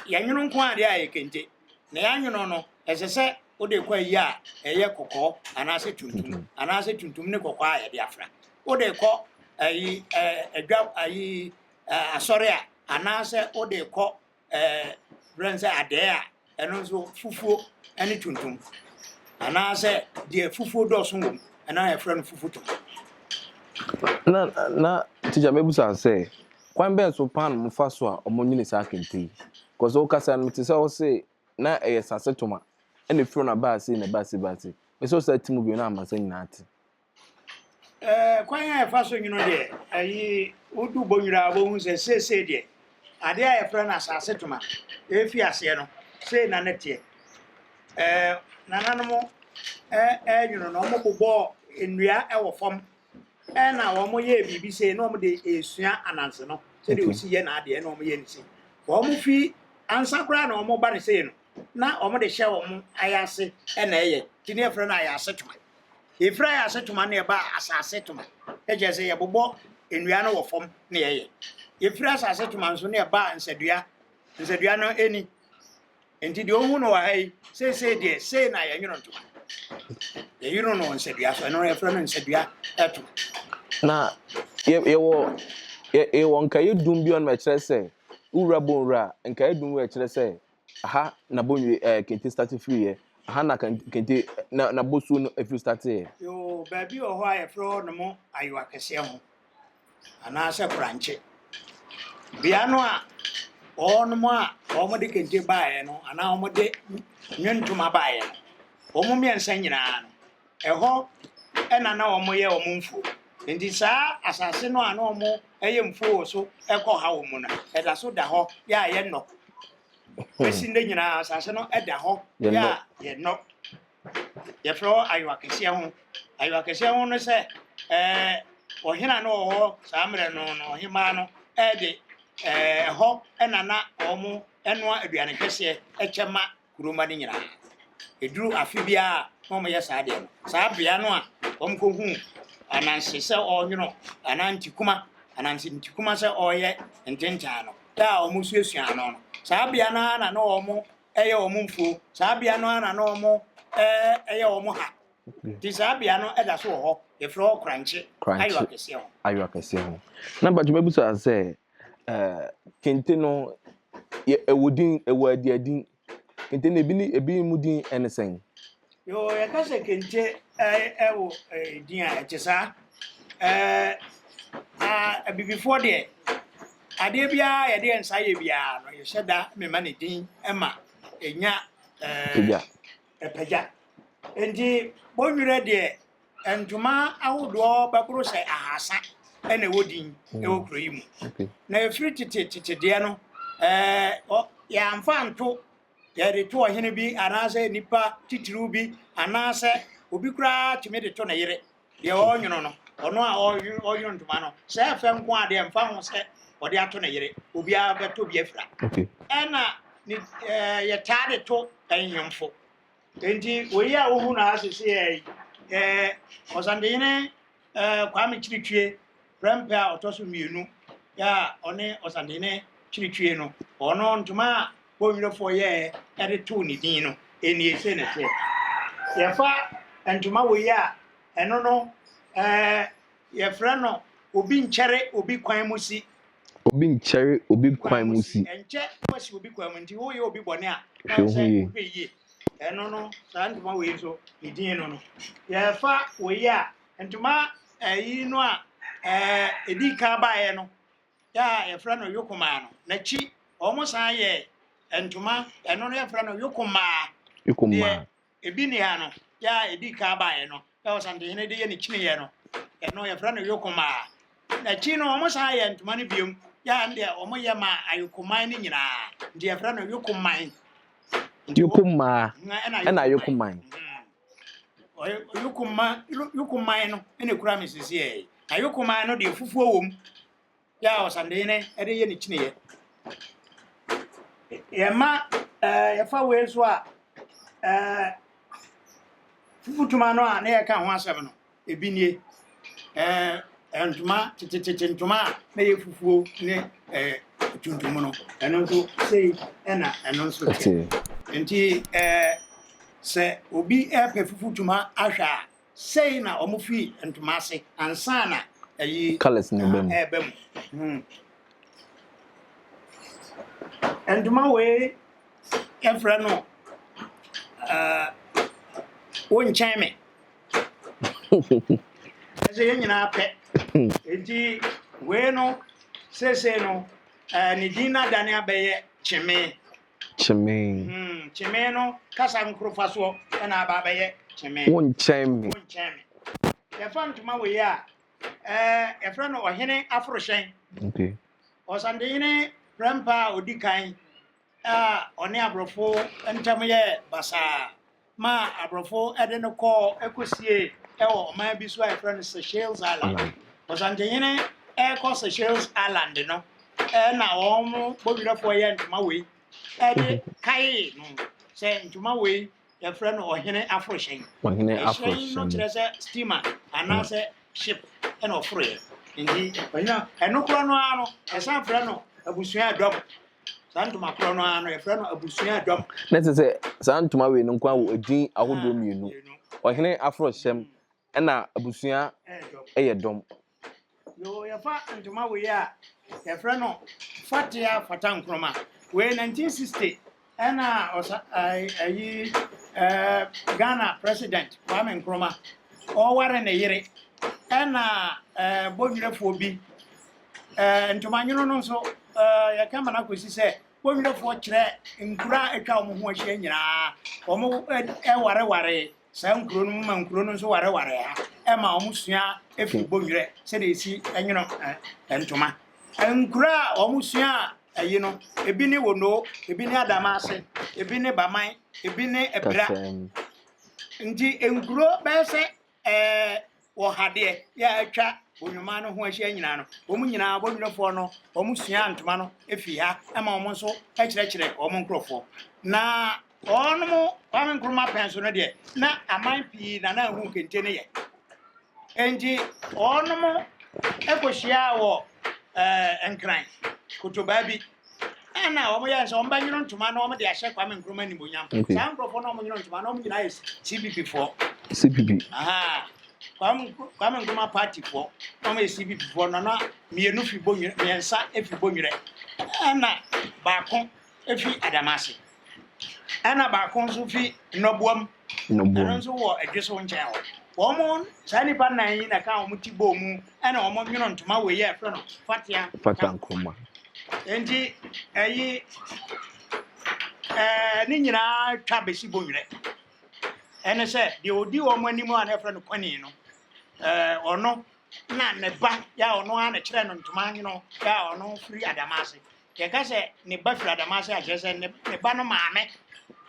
yɛnwono nko ara deɛ a ɛyɛ kente. Na yɛanwono no, ɛsɛ sɛ wode kɔ ayie a ɛyɛ kɔkɔɔ anaasɛ tuntum anaasɛ tuntum ne kɔkɔɔ a yɛde afra. Wode kɔ ayi adwa ayi asɔre a anaasɛ wode kɔ frɛ no sɛ adɛɛ a, ɛno nso fufuo ne tuntum anaasɛ deɛ fufuo dɔɔso wɔ mu, ɛno na yɛfrɛ no fufutum. Na na tikya mɛbusa sɛ kwan bɛn so paa na wɔfa so a wɔnwene saa kente yi? Because wokasa no mete sɛ wose na ɛyɛ sasetoma ɛna efiri hɔ na ɛbaa sei na ɛbaa sei baa sei. Mese wo saa ti mu bio na amansan nyinaa te. Kwan a yɛfa so nwono deɛ, ɛyi wodu Bonwira a wobɛhu sɛ seesei deɛ adeɛ a yɛfrɛ no asase toma ɛrefi aseɛ no, sei na ne teɛ. Nananom ɛnwono no, wɔbobɔɔ nnua wɔ fam ɛna wɔyɛɛ biribi sei na wɔde resua ananse no sɛdeɛ ɔsi yɛ n'adeɛ na wɔyɛ no sei. Wɔn fi ansa koraa na wɔba no sei no, na wɔde hyɛ wɔn ayase na ɛyɛ, nti ne yɛfrɛ no ayase toma. Yɛfiri ayase toma no yɛba asase toma, ɛkyerɛ sɛ yɛbobɔ nnua no wɔ fam na yɛyɛ. Yɛfiri asase toma nso na yɛba nsadua, nsadua no ɛni. Nti deɛ ɔhu no wɔ ha yi, seesei deɛ sei na yɛnwono ntoma. Yɛnwono no wɔ nsadua so, ɛno yɛfrɛ no nsadua toma. Na yɛwɔ yɛwɔ nkaeɛ dum bi ɔno ɛkyerɛ sɛ wowura Bonwura a, nkaeɛ dum wɔ ɛkyerɛ sɛ aha na Bonwire ɛɛ kente starte firiiɛ, aha na kente na na bosuo no ɛfiri starteeɛ. Yoo, baabi wɔ hɔ a yɛfrɛ hɔ nom Ayewa kɛseɛ ho anaasɛ Korankye. Bea no a wɔnom a wɔde kente baeɛ no anaa wɔde nwontoma baeɛ no, wɔn mmiɛnsa nyinaa no, ɛhɔ na na wɔyɛ wɔn mfuo. Nti saa asase no a na wɔyɛ mfuo wɔ so kɔ ha wɔ mu no, ɛda so da hɔ yɛ a yɛnnɔ. Bɛsi nnɛ nyinaa asase no da hɔ yɛ a yɛnnɔ. Yɛfrɛ hɔ Ayewa Kɛseɛ ho. Ayewa Kɛseɛ ho no sɛ ɛɛ ɔhene a na ɔwɔ hɔ saa mmerɛ no no ɔhemmaa no ɛde ɛɛ ɛhɔ na na wɔn ɛnoa aduane kɛseɛ ɛkyɛ ma kuromma no nyinaa. Ɛduru afe biara a na wɔyɛ saa adeɛ no. Saa bea no a wɔkɔhuu Ananse sɛ ɔrenwono anaa Ntikuma, Ananse Ntikuma sɛ ɔreyɛ ntentan no, da a wɔsuasua ano no, saa bea no ara na na wɔyɛ wɔn mfuo, saa bea no ara na na wɔyɛ wɔn ha. Nti saa bea no da so wɔ hɔ, yɛfrɛ hɔ Korankye, Ayo Akɛseɛ ho. Ayo Akɛseɛ ho. Na mpakyɛ mɛbusa sɛ, eh, kente no, ɛwɔ din, ɛwɔ adiadin. Kente no ebi ne ebi mu din ɛne sɛn? Yoo, yɛka sɛ kente ɛwɔ din a ɛte saa. Ɛɛ, abibifoɔ deɛ, adeɛ biara yɛde yɛn nsa yɛ biara no, yɛhyɛ da mema ne din ma ɛnya Pagya. Ɛpagya. Enti Bonwire deɛ, ntoma ahodoɔ bɛboro sɛ 300 na ɛwɔ din wɔ kuro yi mu. Na ɛfiri tete tete deɛ no, yɛamfa anto yɛde to ɔhene bi anaasɛ nipa titiriw bi anaasɛ obi koraa tumi de to ne yere deɛ ɔrenwono no. Ɔno a ɔnwono ntoma no, sɛ ɛfɛ nko a deɛ, mfa ho sɛ ɔde ato ne yere, obiara bɛtɔ bi afira. Ɛna ne yɛtaa de to nhemfo. Nti wei a wohu no ha sisi yɛ yi, Ɔsantehene Kwame Kyiritwie Prɛmpɛ a ɔtɔ so mmienu a ɔne Ɔsantehene Kyiritwie no, ɔno ntoma a Bonwirɛfoɔ yɛɛ ɛde too ne din no, ɛnie, sei na ɛteɛ. Yɛfa ntoma wei a, ɛno no yɛfrɛ no obi nkyɛre obi kwan mu si. Obi nkyɛre obi kwan mu si. Ɛnkyɛ wasi obi kwan mu, nti woyɛ obi bɔne a, na Hwɛ wo ho sɛ yie. wohwɛ yie. Ɛno no, saa ntoma wei nso ne din no. Yɛfa wei a, ntoma ɛyi no a ɛdi kan baeɛ no yɛ a yɛfrɛ no yokomaa no, n'akyi wɔn san yɛ ntoma, ɛno no yɛfrɛ no yokomaa. Yokomaa. Ebi ni ha no, yɛ a ɛdi kan baeɛ no, yɛ Ɔsantehene de yɛ ne kyiniiɛ no, ɛno yɛfrɛ no yokomaa. N'akyi no, wɔn san yɛ ntoma no biom, yɛ a deɛ wɔn yɛ ma ayokoman no nyinaa, nti yɛfrɛ no yokoman. Yokomaa ɛna yokoman. Yokoma, yokoman no ɛna ekura mi sisi yɛ. Na yokoman no deɛ, fufuo wɔ mu, yɛ a Ɔsantehene ɛde yɛ ne kyiniiɛ. Yɛma yɛfa wei nso a, fufutuma no a na yɛka ho asɛm no, ebi nie. Ntoma tetetete, ntoma a na yɛ fufuo ne tuntum no, ɛno nso sei ɛna ɛno nso te. Nti sɛ obi ɛpɛ fufutuma ahwɛ a, sei na wɔn fi ntoma ase ansa na ɛyi Colours no bɛ mu. Ɛɛbɛ mu. Ntoma wei yɛfrɛ no wo nkyɛn me. Ɛsɛ yɛn nyinaa pɛ. Nti wei no, seesei no, ne din no adane abɛyɛ kyeme. Kyeme. Kyeme no kasa nkorofa soɔ ɛna aba abɛyɛ kyeme. Wo nkyɛn me. Wo nkyɛn me. Yɛfa ntoma wei a, yɛfrɛ no ɔhene aforohyɛn. Ɔsantehene Prɛmpa a odi kan a ɔne aborɔfo ntam yɛ basaa ma aborɔfo de no kɔɔ ɛkɔsie ɛwɔ ɔman bi so a yɛfrɛ no Seychelles Island. Ɔsantehene ɛrekɔ Seychelles Island no, ɛna wɔn Bɔwerɛfoɔ yɛ ntoma wei ɛde kae no sɛ ntoma wei yɛfrɛ no ɔhene aforohyɛn. Ɔhene Ɛhyɛn no aforohyɛn. kyerɛ sɛ steamer anaasɛ ship ɛna ɔforoyɛ. Nti ɔnyina ɛno korɔ no ara no, yɛsan frɛ no abusua dɔm. Saa ntoma korɔ no ara no, yɛfrɛ no abusua dɔm. Na kyerɛ sɛ saa ntoma wei no nko ara wɔ edin ahodoɔ mmienu. Mmienu. Ɔhene aforohyɛm ɛna abusua ɛyɛ dɔm. Ɛyɛ dɔm. Yo, yɛfa ntoma wei a, yɛfrɛ no Fatea Fata Nkroma. Wei 1960 ɛna ɔsa ayi Ghana President Kwame Nkrumah ɔware ne yere, ɛna Bɔnwerɛfoɔ bi ntoma nwono no nso yɛka ma no akɔsi sɛ Bɔnwerɛfoɔ kyerɛ nkuro a atwa wɔn ho ahyia nyinaa, wɔn ɛwareware saa nkuro no mu ma nkuro no nso wareware ha, ɛma wɔn sua efiri Bɔnwerɛ sɛdeɛ esi nwono ntoma. Nkuro a wɔn sua ayi no, ebi ne Wono, ebi ne Adamase, ebi ne Baman, ebi ne Ebira. Kasɛm. Nti nkuro bɛyɛ sɛ wɔ ha deɛ yɛ atwa onwuma no ho ahyia nyinaa no, wɔn nyinaa Bɔnwerɛfoɔ no, wɔn sua ntoma no efi ha, ɛma wɔn nso kyerɛkyerɛ wɔn nkurɔfoɔ. Na wɔn Kwame Nkrumah pɛn so no deɛ, na aman pii na na ehu kente no yɛ, nti wɔn akɔhyia wɔ Nkran kotobaa bi, ɛna wɔn yɛ sɛ wɔn bɛnwono ntoma na wɔn de ahyɛ Kwame Nkrumah nimonyam. Saa nkurɔfoɔ na wɔn nwono ntoma na wɔn nyinaa yɛ CPP foɔ. CPP. Aha. Kwame Nkrumah party foɔ na wɔn yɛ CPP foɔ no, na mmienu fi Bonwire, mmiɛnsa fi Bonwire, ɛna baako fi Adamase, ɛna baako nso fi Nnɔboam. Ɛno Nnɔboam. nso wɔ Adwe so nkyɛn hɔ. Wɔn saa nipa nnan yi na ka wɔn ti bɔɔ mu ɛna wɔn nwono ntoma wei yɛ ɛfrɛ no Fatea Fata Nkrumah. Nti ɛyi ne nyinaa twa bɛsi Bonwire. Ɛne sɛ deɛ odi wɔn anim a na yɛfrɛ no Kwani no, ɔno na ne ba yɛ a ɔno ara na kyerɛ no ntoma nwono, yɛ a ɔno firi Adamase. Yɛka sɛ ne ba firi Adamase a, kyerɛ sɛ ne ba no maame.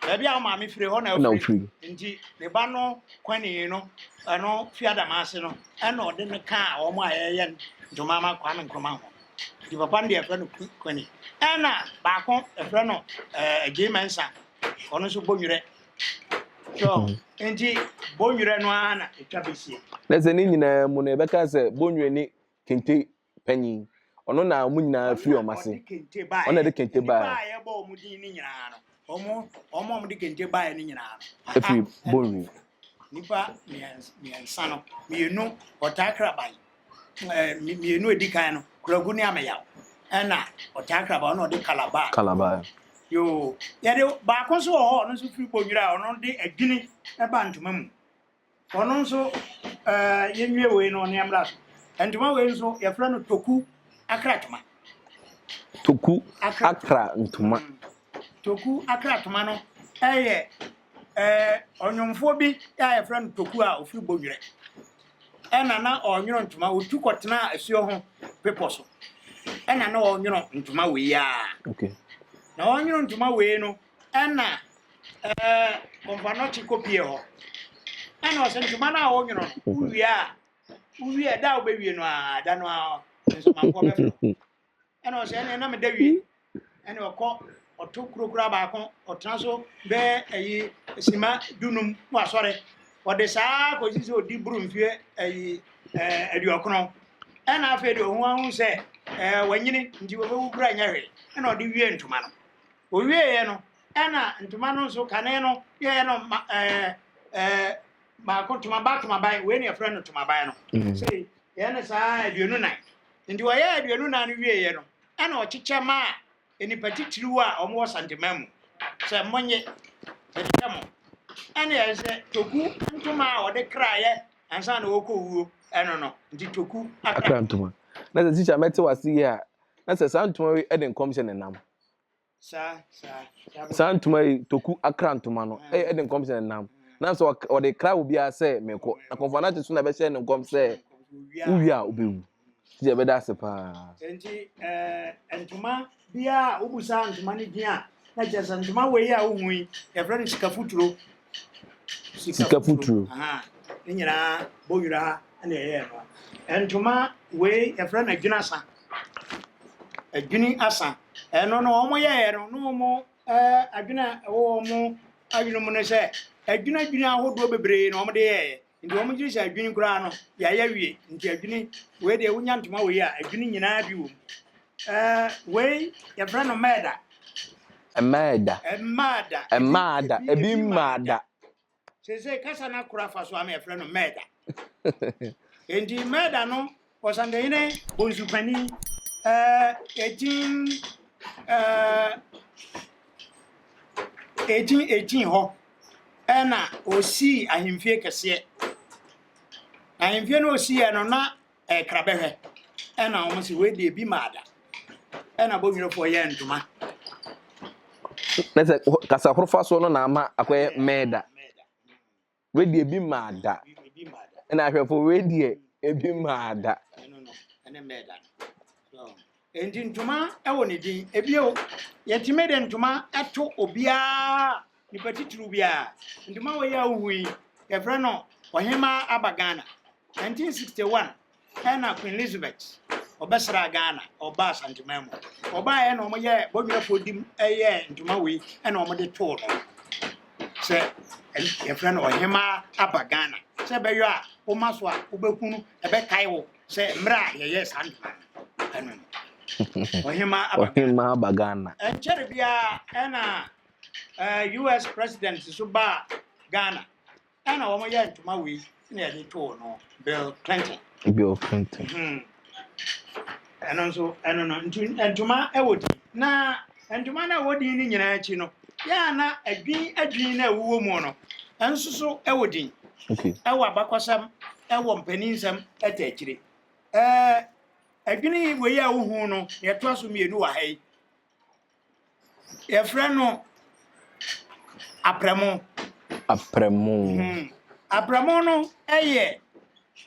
Baabi a wo maame firi hɔ na Na wofiri. wofiri. Nti ne ba no kwani no, ɛno fi Adamase no, ɛna ɔde no kaa wɔn a yɛyɛ ntoma ma Kwame Nkrumah ho. Nti papa no deɛ yɛfrɛ no Kwani. Ɛna baako yɛfrɛ no ɛɛ Agyei Mensah, ɔno nso Bonwerɛ. So nti Bonwerɛ no ara na ɛtwa bɛsie. Na sɛ ne nyinaa mu no yɛbɛka sɛ Bonwerɛ ne kente panyin. Ɔno na wɔn nyinaa firi wɔn ase. Ɔno na ɔde kente baeɛ. Ɔno na ɛde kente baeɛ. Nnipa a yɛbɔ wɔn din no nyinaa no, wɔn wɔn a wɔde kente baeɛ no nyinaa no. Ɛfiri Bonwi. Nnipa mmiɛnsa no, mmienu ɔtaa kraban, ɛɛ mmienu edi kan no, Kuragu ne Ameyaw, ɛna ɔtaa kraban ɔno ɔde Calabar. Calabar. Yoo, yɛde baako nso wɔ hɔ, ɔno nso firi Bonwire a ɔno de adwini ɛba ntoma mu. Ɔno nso ɛɛ yɛnwie wei no ɔne mmra so. Ntoma wei nso yɛfrɛ no toku akratoma. Toku akra ntoma. Toku akratoma no ɛyɛ ɛɛ ɔnwomfoɔ bi a yɛfrɛ no Toku a ofiri Bonwerɛ. Ɛna na ɔnwono ntoma, otu kɔtena asuo ho bepɔ so. Ɛna na ɔnwono ntoma wei a. Okay. Na ɔnwono ntoma wei no ɛna ɛɛ Kɔmfanɔkye kɔpie hɔ. Ɛna ɔsɛ ntoma no a ɔnwono no, wowie a, wowie a, da a wobɛwie no a, da no a nsomanfoɔ bɛfrɛ wo. Ɛna ɔsɛ ɛne na meda wie. Ɛna ɔkɔ ɔto kurokura baako, ɔtena so bɛyɛ ayi sima dunum na wasɔre. Ɔde saa kɔsi sɛ ɔdi boro mfeɛ ayi ɛɛ 90. Ɛna afei deɛ ɔho ahu sɛ ɛɛ wanyini nti wɔbɛwu kura nyɛ hwee. Ɛna ɔde wie ntoma no. Owieɛ no, ɛna ntoma no nso kane no yɛyɛ no ma ɛɛ ɛɛ baako tomaba tomaban wei na yɛfrɛ no tomaban no. Sei yɛyɛ no saa 24. Nti wɔyɛ 24 no wieɛ no, ɛna ɔkyekyɛ maa nnipa titiriw a wɔwɔ Santeman mu sɛ monye mekyekyɛ mo. Ɛna yɛyɛ sɛ toku ntoma a ɔde kraeɛ ansa na ɔrekɔ wuo ɛno no nti toku akra ntoma. Na sɛ tikya mɛte wase yie a, na sɛ saa ntoma wei de nkɔmhyɛ na ɛnam. Saa ntoma yi, toku akra ntoma no, ɛyɛ ɛde nkɔmhyɛ na ɛnam. Na sɛ ɔde kra obiara sɛ mekɔ, na kɔmfo anakye so na ɛbɛhyɛ ne nkɔm sɛ wowie a wobɛwu. Nti yɛbɛda ase paa. Nti ɛɛ ntoma biara a wobusa ntoma no din a, na kyerɛ sɛ ntoma wei a wohu yi, yɛfrɛ no sikafuturo. Sikafuturo. Ne nyinaa bɔnwura na ɛyɛɛ no. Ntoma wei yɛfrɛ no adwinasa. Adwini asa. Ɛno no wɔn yɛɛ no na wɔn ɛɛ adwene a ɛwɔ wɔn adwene mu no sɛ adwini adwini ahodoɔ bebree na wɔn de yɛɛ. Nti wɔn gye sɛ adwini koraa no yɛayɛ awie. Nti adwini wei deɛ wonya ntoma wei a adwini nyinaa bi wɔ mu. Ɛɛ wei yɛfrɛ no mɛɛda. Mɛɛda. Mmaada. Mmaada. Ebi mmaada. Seesei kasa no akora afa so ama yɛfrɛ no mɛɛda. Enti mɛɛda no Ɔsantehene Bonsu panin ɛɛ 18 ɛɛ 1818 hɔ ɛna osii ahemfie kɛseɛ. Ahemfie no osiiɛ no na ɛyɛ krabɛhwɛ ɛna wɔn si wei deɛ ebi maa da ɛna Bonwirɛfoɔ yɛɛ ntoma. Na sɛ kasa horofa so no na ama akɔyɛ mɛɛda. Wei deɛ ebi maa da. Ɛna ahwɛfo wei deɛ ebi maa da. Ɛno no ɛne mɛɛda no. Enti ntoma wɔ ne din. Ebio yɛtumi de ntoma to obiara nipa titiriw biara. Ntoma wei a wohu yi yɛfrɛ no Ɔhemaa Aba Ghana. 1961 ɛna Queen Elizabeth ɔbɛsraa Ghana, ɔbaa Asanteman mu. Ɔbaeɛ na wɔyɛ Bɔdwerɛfoɔ dim yɛɛ ntoma wei ɛna wɔde too no sɛ yɛfrɛ no Ɔhemaa Aba Ghana. Sɛ ɛbɛyɔ a woma so a wobɛhunu ɛbɛkae wo sɛ mmerɛ a yɛyɛɛ saa ntoma no ɛno no. Ɔhemaa Aba Ghana. Ɔhemaa Aba Ghana. Ɛnkyɛre biara ɛna US president nso baa Ghana. Ɛna wɔn yɛ ntoma wei na yɛde too no Bill Clinton. Bill Clinton. Ɛno nso ɛno no nti ntoma ɛwɔ din na ntoma no ɛwɔ din no nyinaa akyi no yɛ a na adwin adwin na ɛwowɔ mu no ɛnso so ɛwɔ din. Okay. Ɛwɔ abakɔsɛm ɛwɔ mpaninsɛm ɛta akyire. Ɛɛ adwini wei a wohu no yɛtoa so mmienu wɔ ha yi. Yɛfrɛ no aprɛmo. Aprɛmo. Aprɛmo no yɛ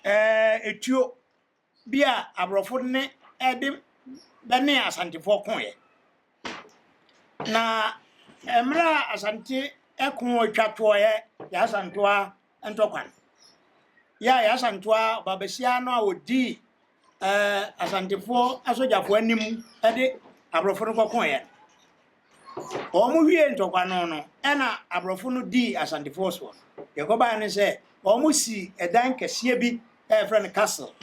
ɛɛ etuo bi a aborɔfo ne ɛde bɛne Asantefoɔ koeɛ. Na Mmerɛ a Asante ɛko twa toɔeɛ Yaa Asantewaa ntɔkwa no, yɛ a Yaa Asantewaa ɔbaabasia no a ɔdii ɛɛ Asantefoɔ asogyafoɔ anim de aborɔfo no kɔkoeɛ no, Wɔn wiee ntɔkwa no no, ɛna aborɔfo no dii Asantefoɔ soɔ. Deɛ ɛkɔbaeɛ ne sɛ, wɔn sii ɛdan kɛseɛ bi a yɛfrɛ no castle,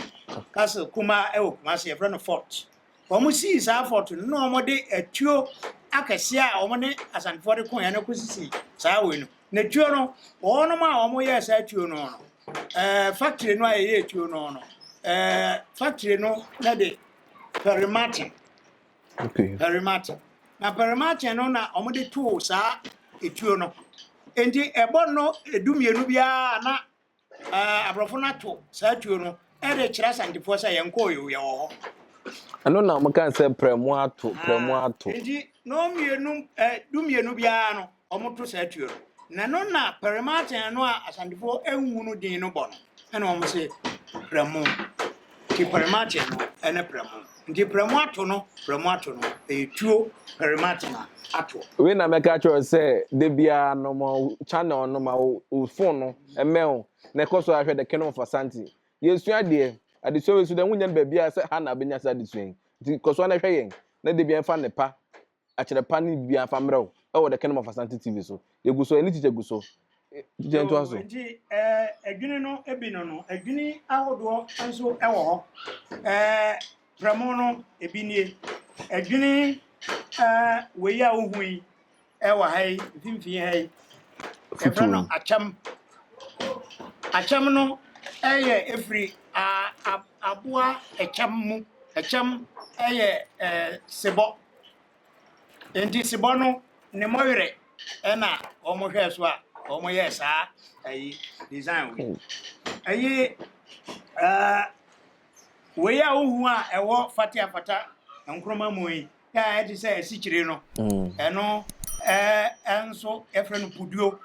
castle kumaa ɛwɔ Kumasi, yɛfrɛ no fort. Wɔn sii saa fort no na wɔn de atuo akɛseɛ a wɔn ne Asantefoɔ de koeɛ no kɔsisi saa wei no. Na tuo no, wɔnom a wɔn yɛɛ saa tuo no no, ɛɛ factory no a yɛyɛɛ tuo no no, ɛɛ factory no na de Perry Martin. Okay. Perry Martin. Na Perry Martin no na wɔde too saa etuo no. Enti ɛbɔ no edu mmienu biara na uh, aborɔfo no ato saa tuo no ɛde kyerɛ Asantefoɔ sɛ yɛn kɔɔ yɛ wɔ hɔ. Ɛno na wɔka sɛ prɛmo ato, prɛmo ah, ato. Enti no mmienu eh, du mmienu biara no wɔto saa tuo no. Na ɛno na Perry Martin no a Asantefoɔ nhu no din no bɔ no, ɛna wɔn se prɛmo. Nti Perry Martin no ɛne prɛmo. Nti prɛmo ato no, prɛmo ato no, ɛyɛ tuo Perry Martin a atoɔ. Wei na mɛka akyerɛ wo sɛ da biara no ma wo channel no ma wo phone no mmɛn wo na ɛkɔ so ara hwɛ The Kingdom of Asante. Yɛsua adeɛ. Adesua wei nso deɛ wonnya no baabiara sɛ ha na wobɛnya saa adesua yi. Nti kɔ so ara na hwɛ yɛn na da biara mfa nnepa akyerɛ pa ne biribiara mfa mmerɛ wo wɔ The Kingdom of Asante TV so. Yɛgu so, yɛne teacher gu so. Teacher ntoa so. Nti adwini no bi no no, adwini ahodoɔ nso wɔ hɔ. Prɛmo no ebi nie. Adwini wei a wohu yi wɔ ha yi, mfimfini ha yi, yɛfrɛ no akyɛm. Akyɛm no yɛ efiri aboa ɛkyɛm mu. Ɛkyɛm yɛ sebɔ. Enti sebɔ no ne mmɔwerɛ ɛna wɔn hwɛɛ so a wɔn yɛɛ saa ɛyi design wei. Ɛyi ɛɛ wei a wohu a ɛwɔ fatea fata nkroma mu yi a ɛte sɛ asikyire no ɛno ɛɛ ɛnso yɛfrɛ no puduo.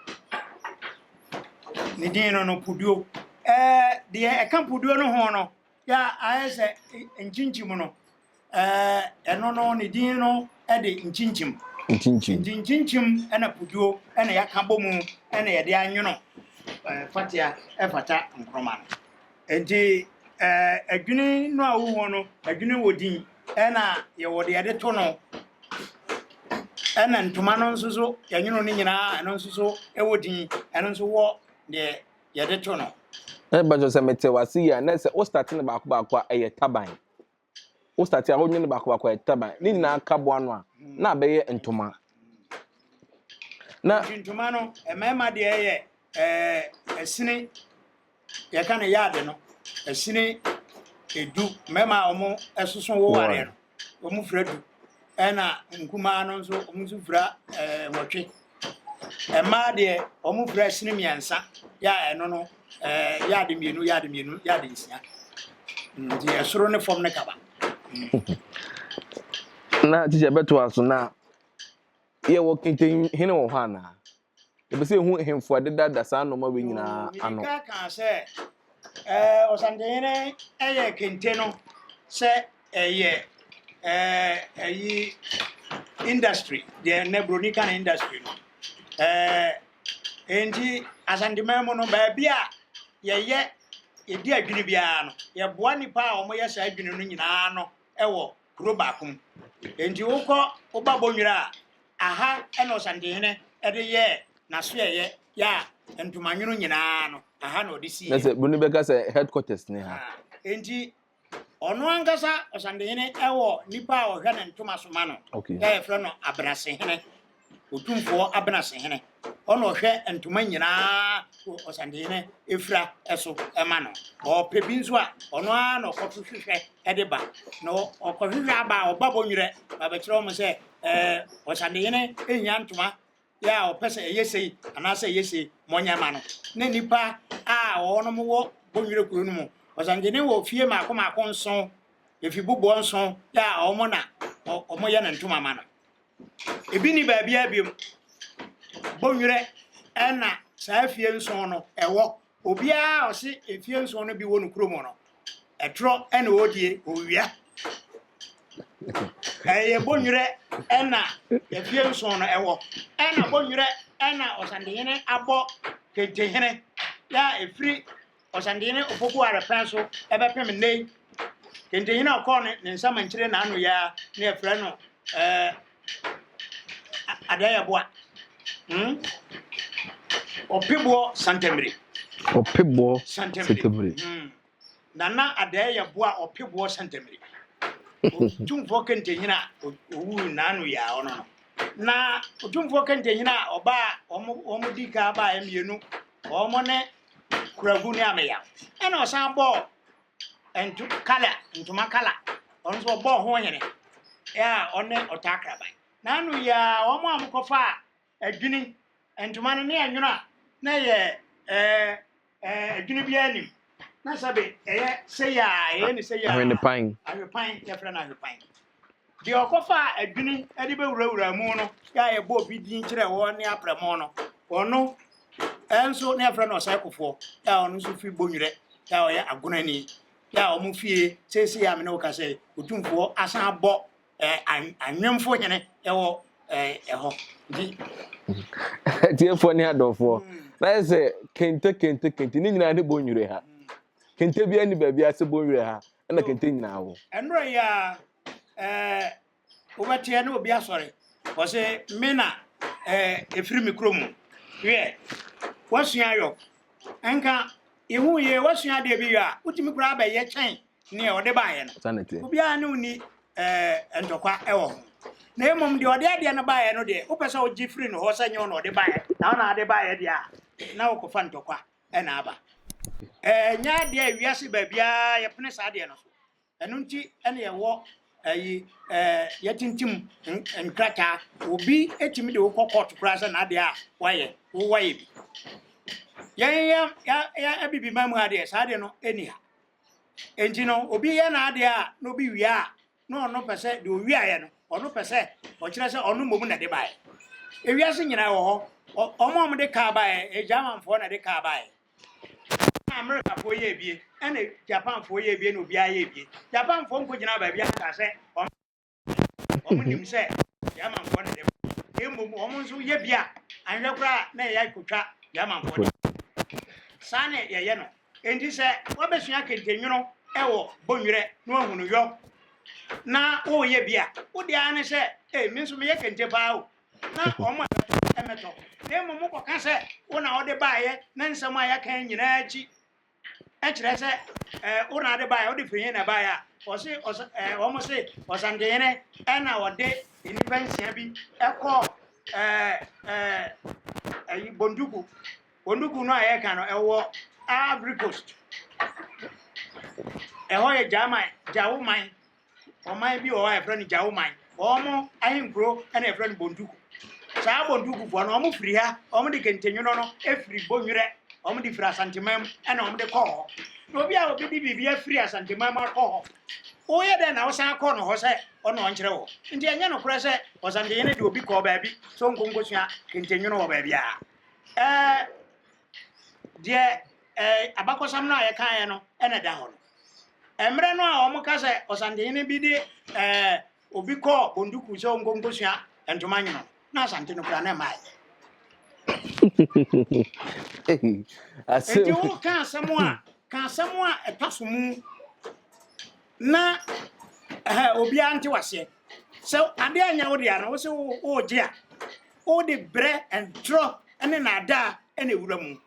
Ne din no no puduo. Ɛɛ deɛ ɛka puduo no ho no yɛ a ayɛ sɛ nkyinkyim no Ɛɛ, ɛno no, ne din no de nkyinkyim. Nkyinkyim. Nti nkyinkyim na puduo na yɛaka bɔ mu na yɛde anwono fatea fata nkroma no. Nti adwini no a wohu no, adwini wɔ din ɛna yɛwɔ deɛ yɛde to no. Ɛna ntoma no nso so yɛnwono no nyinaa ɛno nso so ɛwɔ din, ɛno nso wɔ deɛ yɛde to no. Na mepa kyɛw sɛ mete w'ase yie a, na sɛ wo start no baako baako a ɛyɛ taban. Wo start a wonwene baako baako a ɛtaban. Ne nyinaa ka boa ano a na abɛyɛ ntoma. Na nti ntoma no mmarima deɛ yɛ ɛɛ ɛsene yɛka no yaade no ɛsene edu mmarima a wɔn ɛsoso wowareɛ no wɔn fira du ɛna nkumaa no nso wɔn nso fira ɛɛ nwɔtwe. Mmaa deɛ wɔn fira sini mmiɛnsa yɛ a ɛno no ɛɛ yaade mmienu yaade mmienu yaade nsia nti ɛsoro ne fam ne kaba. Na tikya bɛtoa so na yɛwɔ kentehene wɔ hɔ anaa? Yɛpɛ sɛ yɛhu hemfo a ɛdedada saa nnoɔma wei nyinaa ano. Mmirika kaa sɛ ɛɛ ɔsantehene ɛyɛ kente no sɛ ɛyɛ ɛɛ ɛyi industry deɛ nnɛ buroni ka no industry no ɛɛ enti Asanteman mu no baabi a yɛyɛ yɛdi adwini biara no yɛboa nnipa a wɔyɛ saa adwini no nyinaa no wɔ kuro baako mu. Enti wokɔ woba Bonwire a aha ɛna Ɔsantehene ɛde yɛɛ n'asoɛyɛ yɛ a ntomanwono nyinaa no aha na ɔde Na siiɛ. sɛ buroni bɛka sɛ headquarters ne ha. Enti Ɔno ankasa Ɔsantehene wɔ nipa a ɔhwɛ ne ntoma so ma no, Okay. yɛ yɛfrɛ no Abenasehene, Otumfoɔ Abenasehene. Ɔna ɔhwɛ ntoma nyinaa Ɔsantehene efira so ma no. Ɔpɛ bi nso a, ɔno ara na ɔkɔto hwehwɛ de ba. Na ɔkɔhwehwɛ aba a, ɔba Bonwerɛ na ɔbɛkyerɛ wɔn sɛ ɛɛ Ɔsantehene hia ntoma yɛ a ɔpɛ sɛ ɛyɛ sei anaasɛ ɛyɛ sei, monyɛ ma no. Na nnipa a wɔnom wɔ Bonwire kuro no mu, Ɔsantehene wɔ fie mmaako mmaako nson, efi buboɔ nson yɛ a wɔn na wɔyɛ ne ntoma ma no. Ebi ni baabiara biom. Bonwire ɛna saa fie nson no ɛwɔ. Obiara a ɔse efie nson no bi wɔ no kurom no, ɛtorɔ ɛna ɔredie, ɔwia. Ɛyɛ Bonwerɛ ɛna efie nson no ɛwɔ. Ɛna Bonwerɛ ɛna Ɔsantehene abɔ Kentehene yɛ a ɛfiri Ɔsantehene Opoku Arepɛn so ɛbɛpem nnɛ yi. Kentehene a ɔkɔɔ ne ne nsamankyire n'ano yi ara na yɛfrɛ no ɛɛ Adɛyɛboa. Hmm? Ɔpeboɔ Santamire. Ɔpeboɔ Santamire. Hmm. Nana Adɛɛ yɛ boa ɔpe boɔ sɛntɛmire. Otumfoɔ Kentehene a owuu n'ano yi a ɔno no. Na Otumfoɔ Kentehene a ɔbaa wɔn wɔn di kan baeɛ mmienu, wɔn ne Kuragu ne Ameyaw. Ɛna ɔsan bɔɔ nto kala ntoma kala, ɔno nso ɔbɔɔ ho hene a ɔne Ɔtaa Kraban. N'ano yi a wɔn a wɔkɔfaa adwini ntoma no ne ɛnwono a na ɛyɛ ɛɛ ɛɛ adwini biara nim na sɛbe ɛyɛ sɛyi a ɛyɛ ne sɛyi a ahwenepan ahwepan yɛfrɛ no ahwepan deɛ ɔkɔfa adwini de bɛwurawura mu no yɛ a yɛbɔ obi din kyerɛ wɔ ne aprɛmo no ɔno ɛnso ne yɛfrɛ no ɔsɛekofoɔ yɛ a ɔno nso firi Bonwerɛ yɛ a ɔyɛ agonani yɛ a wɔn fie seesei a me ne wo kasa yi Otumfoɔ asan abɔ anwemfo hene ɛwɔ ɛhɔ nti. Atiefoɔ ne adɔfoɔ na yɛ sɛ kente kente kente ne nyinaa ne bɔ nwere ha kente bi ani baabi ase bɔ nwere ha ɛna kente nyinaa wɔ. Ɛnora yi a ɛɛ wobɛteɛ ne obi asɔre wɔse me na ɛɛ efiri me kurom wiɛ wasua ayɔ nka ihu yie wasua adeɛ bi yɔ a wotumi koraa bɛyɛ kyɛn nea ɔde baeɛ no. Obiara ne wo ni ɛɛ ntɔkwa wɔ ho. Na mmom deɛ ɔde adeɛ no baeɛ no deɛ, wopɛ sɛ wogye firi no hɔ sɛ nyɛ wo na ɔde baeɛ, na wo na ade baeɛ deɛ a, na wokɔfa ntɔkwa na aba. Ɛnyɛ adeɛ a wiase baabiara yɛpene saa adeɛ no so. Ɛno nti ɛna yɛwɔ ɛyi ɛɛ yɛtintim nkrataa. Obi etumi de wokɔ kɔɔto koraa sɛ n'adeɛ a wayɛ, wo wayɛ bi. Yɛn yɛ yɛ abibiman mu ha deɛ saa adeɛ no ɛni ha. Enti no, obi yɛ n'adeɛ a na obi wia a, na ɔno pɛ sɛ deɛ owiaeɛ no, ɔno pɛ sɛ ɔkyerɛ sɛ ɔno mmom na ɛde baeɛ. Ewiase nyinaa wɔ hɔ, wɔn a wɔde kaa baeɛ, ɛyɛ Germanfoɔ na ɛde kaa baeɛ. Ɛna Amerikafoɔ yɛɛ bie, ɛna Japanfoɔ yɛɛ bie, na obiara yɛɛ bie. Japanfoɔ nkɔgyinaa baabi anka sɛ wɔn Wɔn nim sɛ Germanfoɔ na ɛde ba. Mmom wɔn nso yɛ bi a, anhwɛ koraa na ɛyɛ akotwa Germanfoɔ de. Saa na yɛyɛ no. Enti sɛ woabɛsua kentenwono wɔ Bonwerɛ na woahu no yɔ na woreyɛ bi a, wo deɛ ara ne sɛ, ei, me nso meyɛ kente paa o. Na wɔn a ɛbɛtɔ mmɛtɔ. Na mmom wokɔka sɛ wo na wode baeɛ na nsɛm a yɛaka yi nyinaa akyi kyerɛ sɛ ɛɛ wo na ade baeɛ wode firi he na ɛbaeɛ a ɔse ɔsɛ ɛɛ wɔn se ɔsantehene ɛna ɔde nnipa nsia bi ɛkɔɔ ɛɛ ɛɛ ɛyi Bonduku. Bonduku no a yɛka no ɛwɔ Ivory Coast. Ɛhɔ yɛ Gyaman Gyawoman. Ɔman bi wɔ hɔ a yɛfrɛ no Gyawoman. Wɔn ahenkuro na yɛfrɛ no Bontuku. Saa Bontukufoɔ no, wɔn firi ha, wɔn de kentenwono no firi Bonwerɛ, wɔn de firi Asanteman mu na wɔn de kɔɔ hɔ. Na obi a obi de biribi afiri Asanteman mu akɔ hɔ, woyɛ dɛn na wosan kɔ no hɔ sɛ ɔno ɔnkyerɛ wɔ? Nti ɛnyɛ nokorɛ sɛ Ɔsantehene de obi kɔɔ baabi sɛ ɔnkɔ nkɔsua kentenwono wɔ baabiara. Ɛɛ deɛ ɛɛ abakɔsɛm no a yɛkaeɛ no na ɛda hɔ no. Mmerɛ no a wɔka sɛ Ɔsantehene bi de ɛɛ obi kɔɔ Bonduku sɛ ɔnkɔ nkɔsua ntoma nwono no, na Asante no koraa na ɛmmaeɛ. Enti woka asɛm a, ka asɛm a ɛtɔ so mu na ɛhɛ obiara nte waseɛ. Sɛ adeɛ anyɛ wo dea no, wo se wogye a, wode brɛ ntorɔ ne naadaa na ɛwura mu.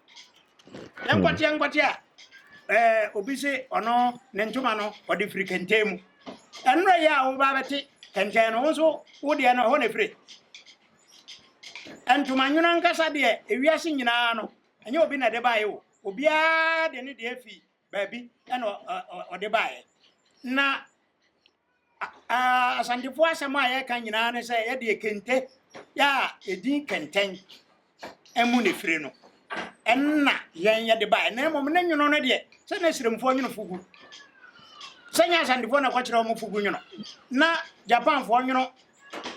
Nkwateɛ nkwateɛ a ɛɛ obi se ɔno ne ntoma no ɔde firi kɛntɛn mu. Ɛnora yi a woba bɛte kɛntɛn no, wo nso wo deɛ no ɛhɔ na ɛfiri. Ntoma nwono ankasa deɛ ewiase nyinaa no ɛnyɛ obi na ɛde baeɛ o. Obiara de ne deɛ fi baabi ɛna ɔde baeɛ. Na Asantefoɔ asɛm a yɛka nyinaa ne sɛ yɛdeɛ kente yɛ a ɛdin kɛntɛn mu ne firi no ɛna yɛn yɛde baeɛ na mmom ne nwono no deɛ sɛ na Siremfoɔ nwono fugu sɛ nyɛ Asantefoɔ na kɔkyerɛ wɔn fugu nwono na Japanfoɔ nwono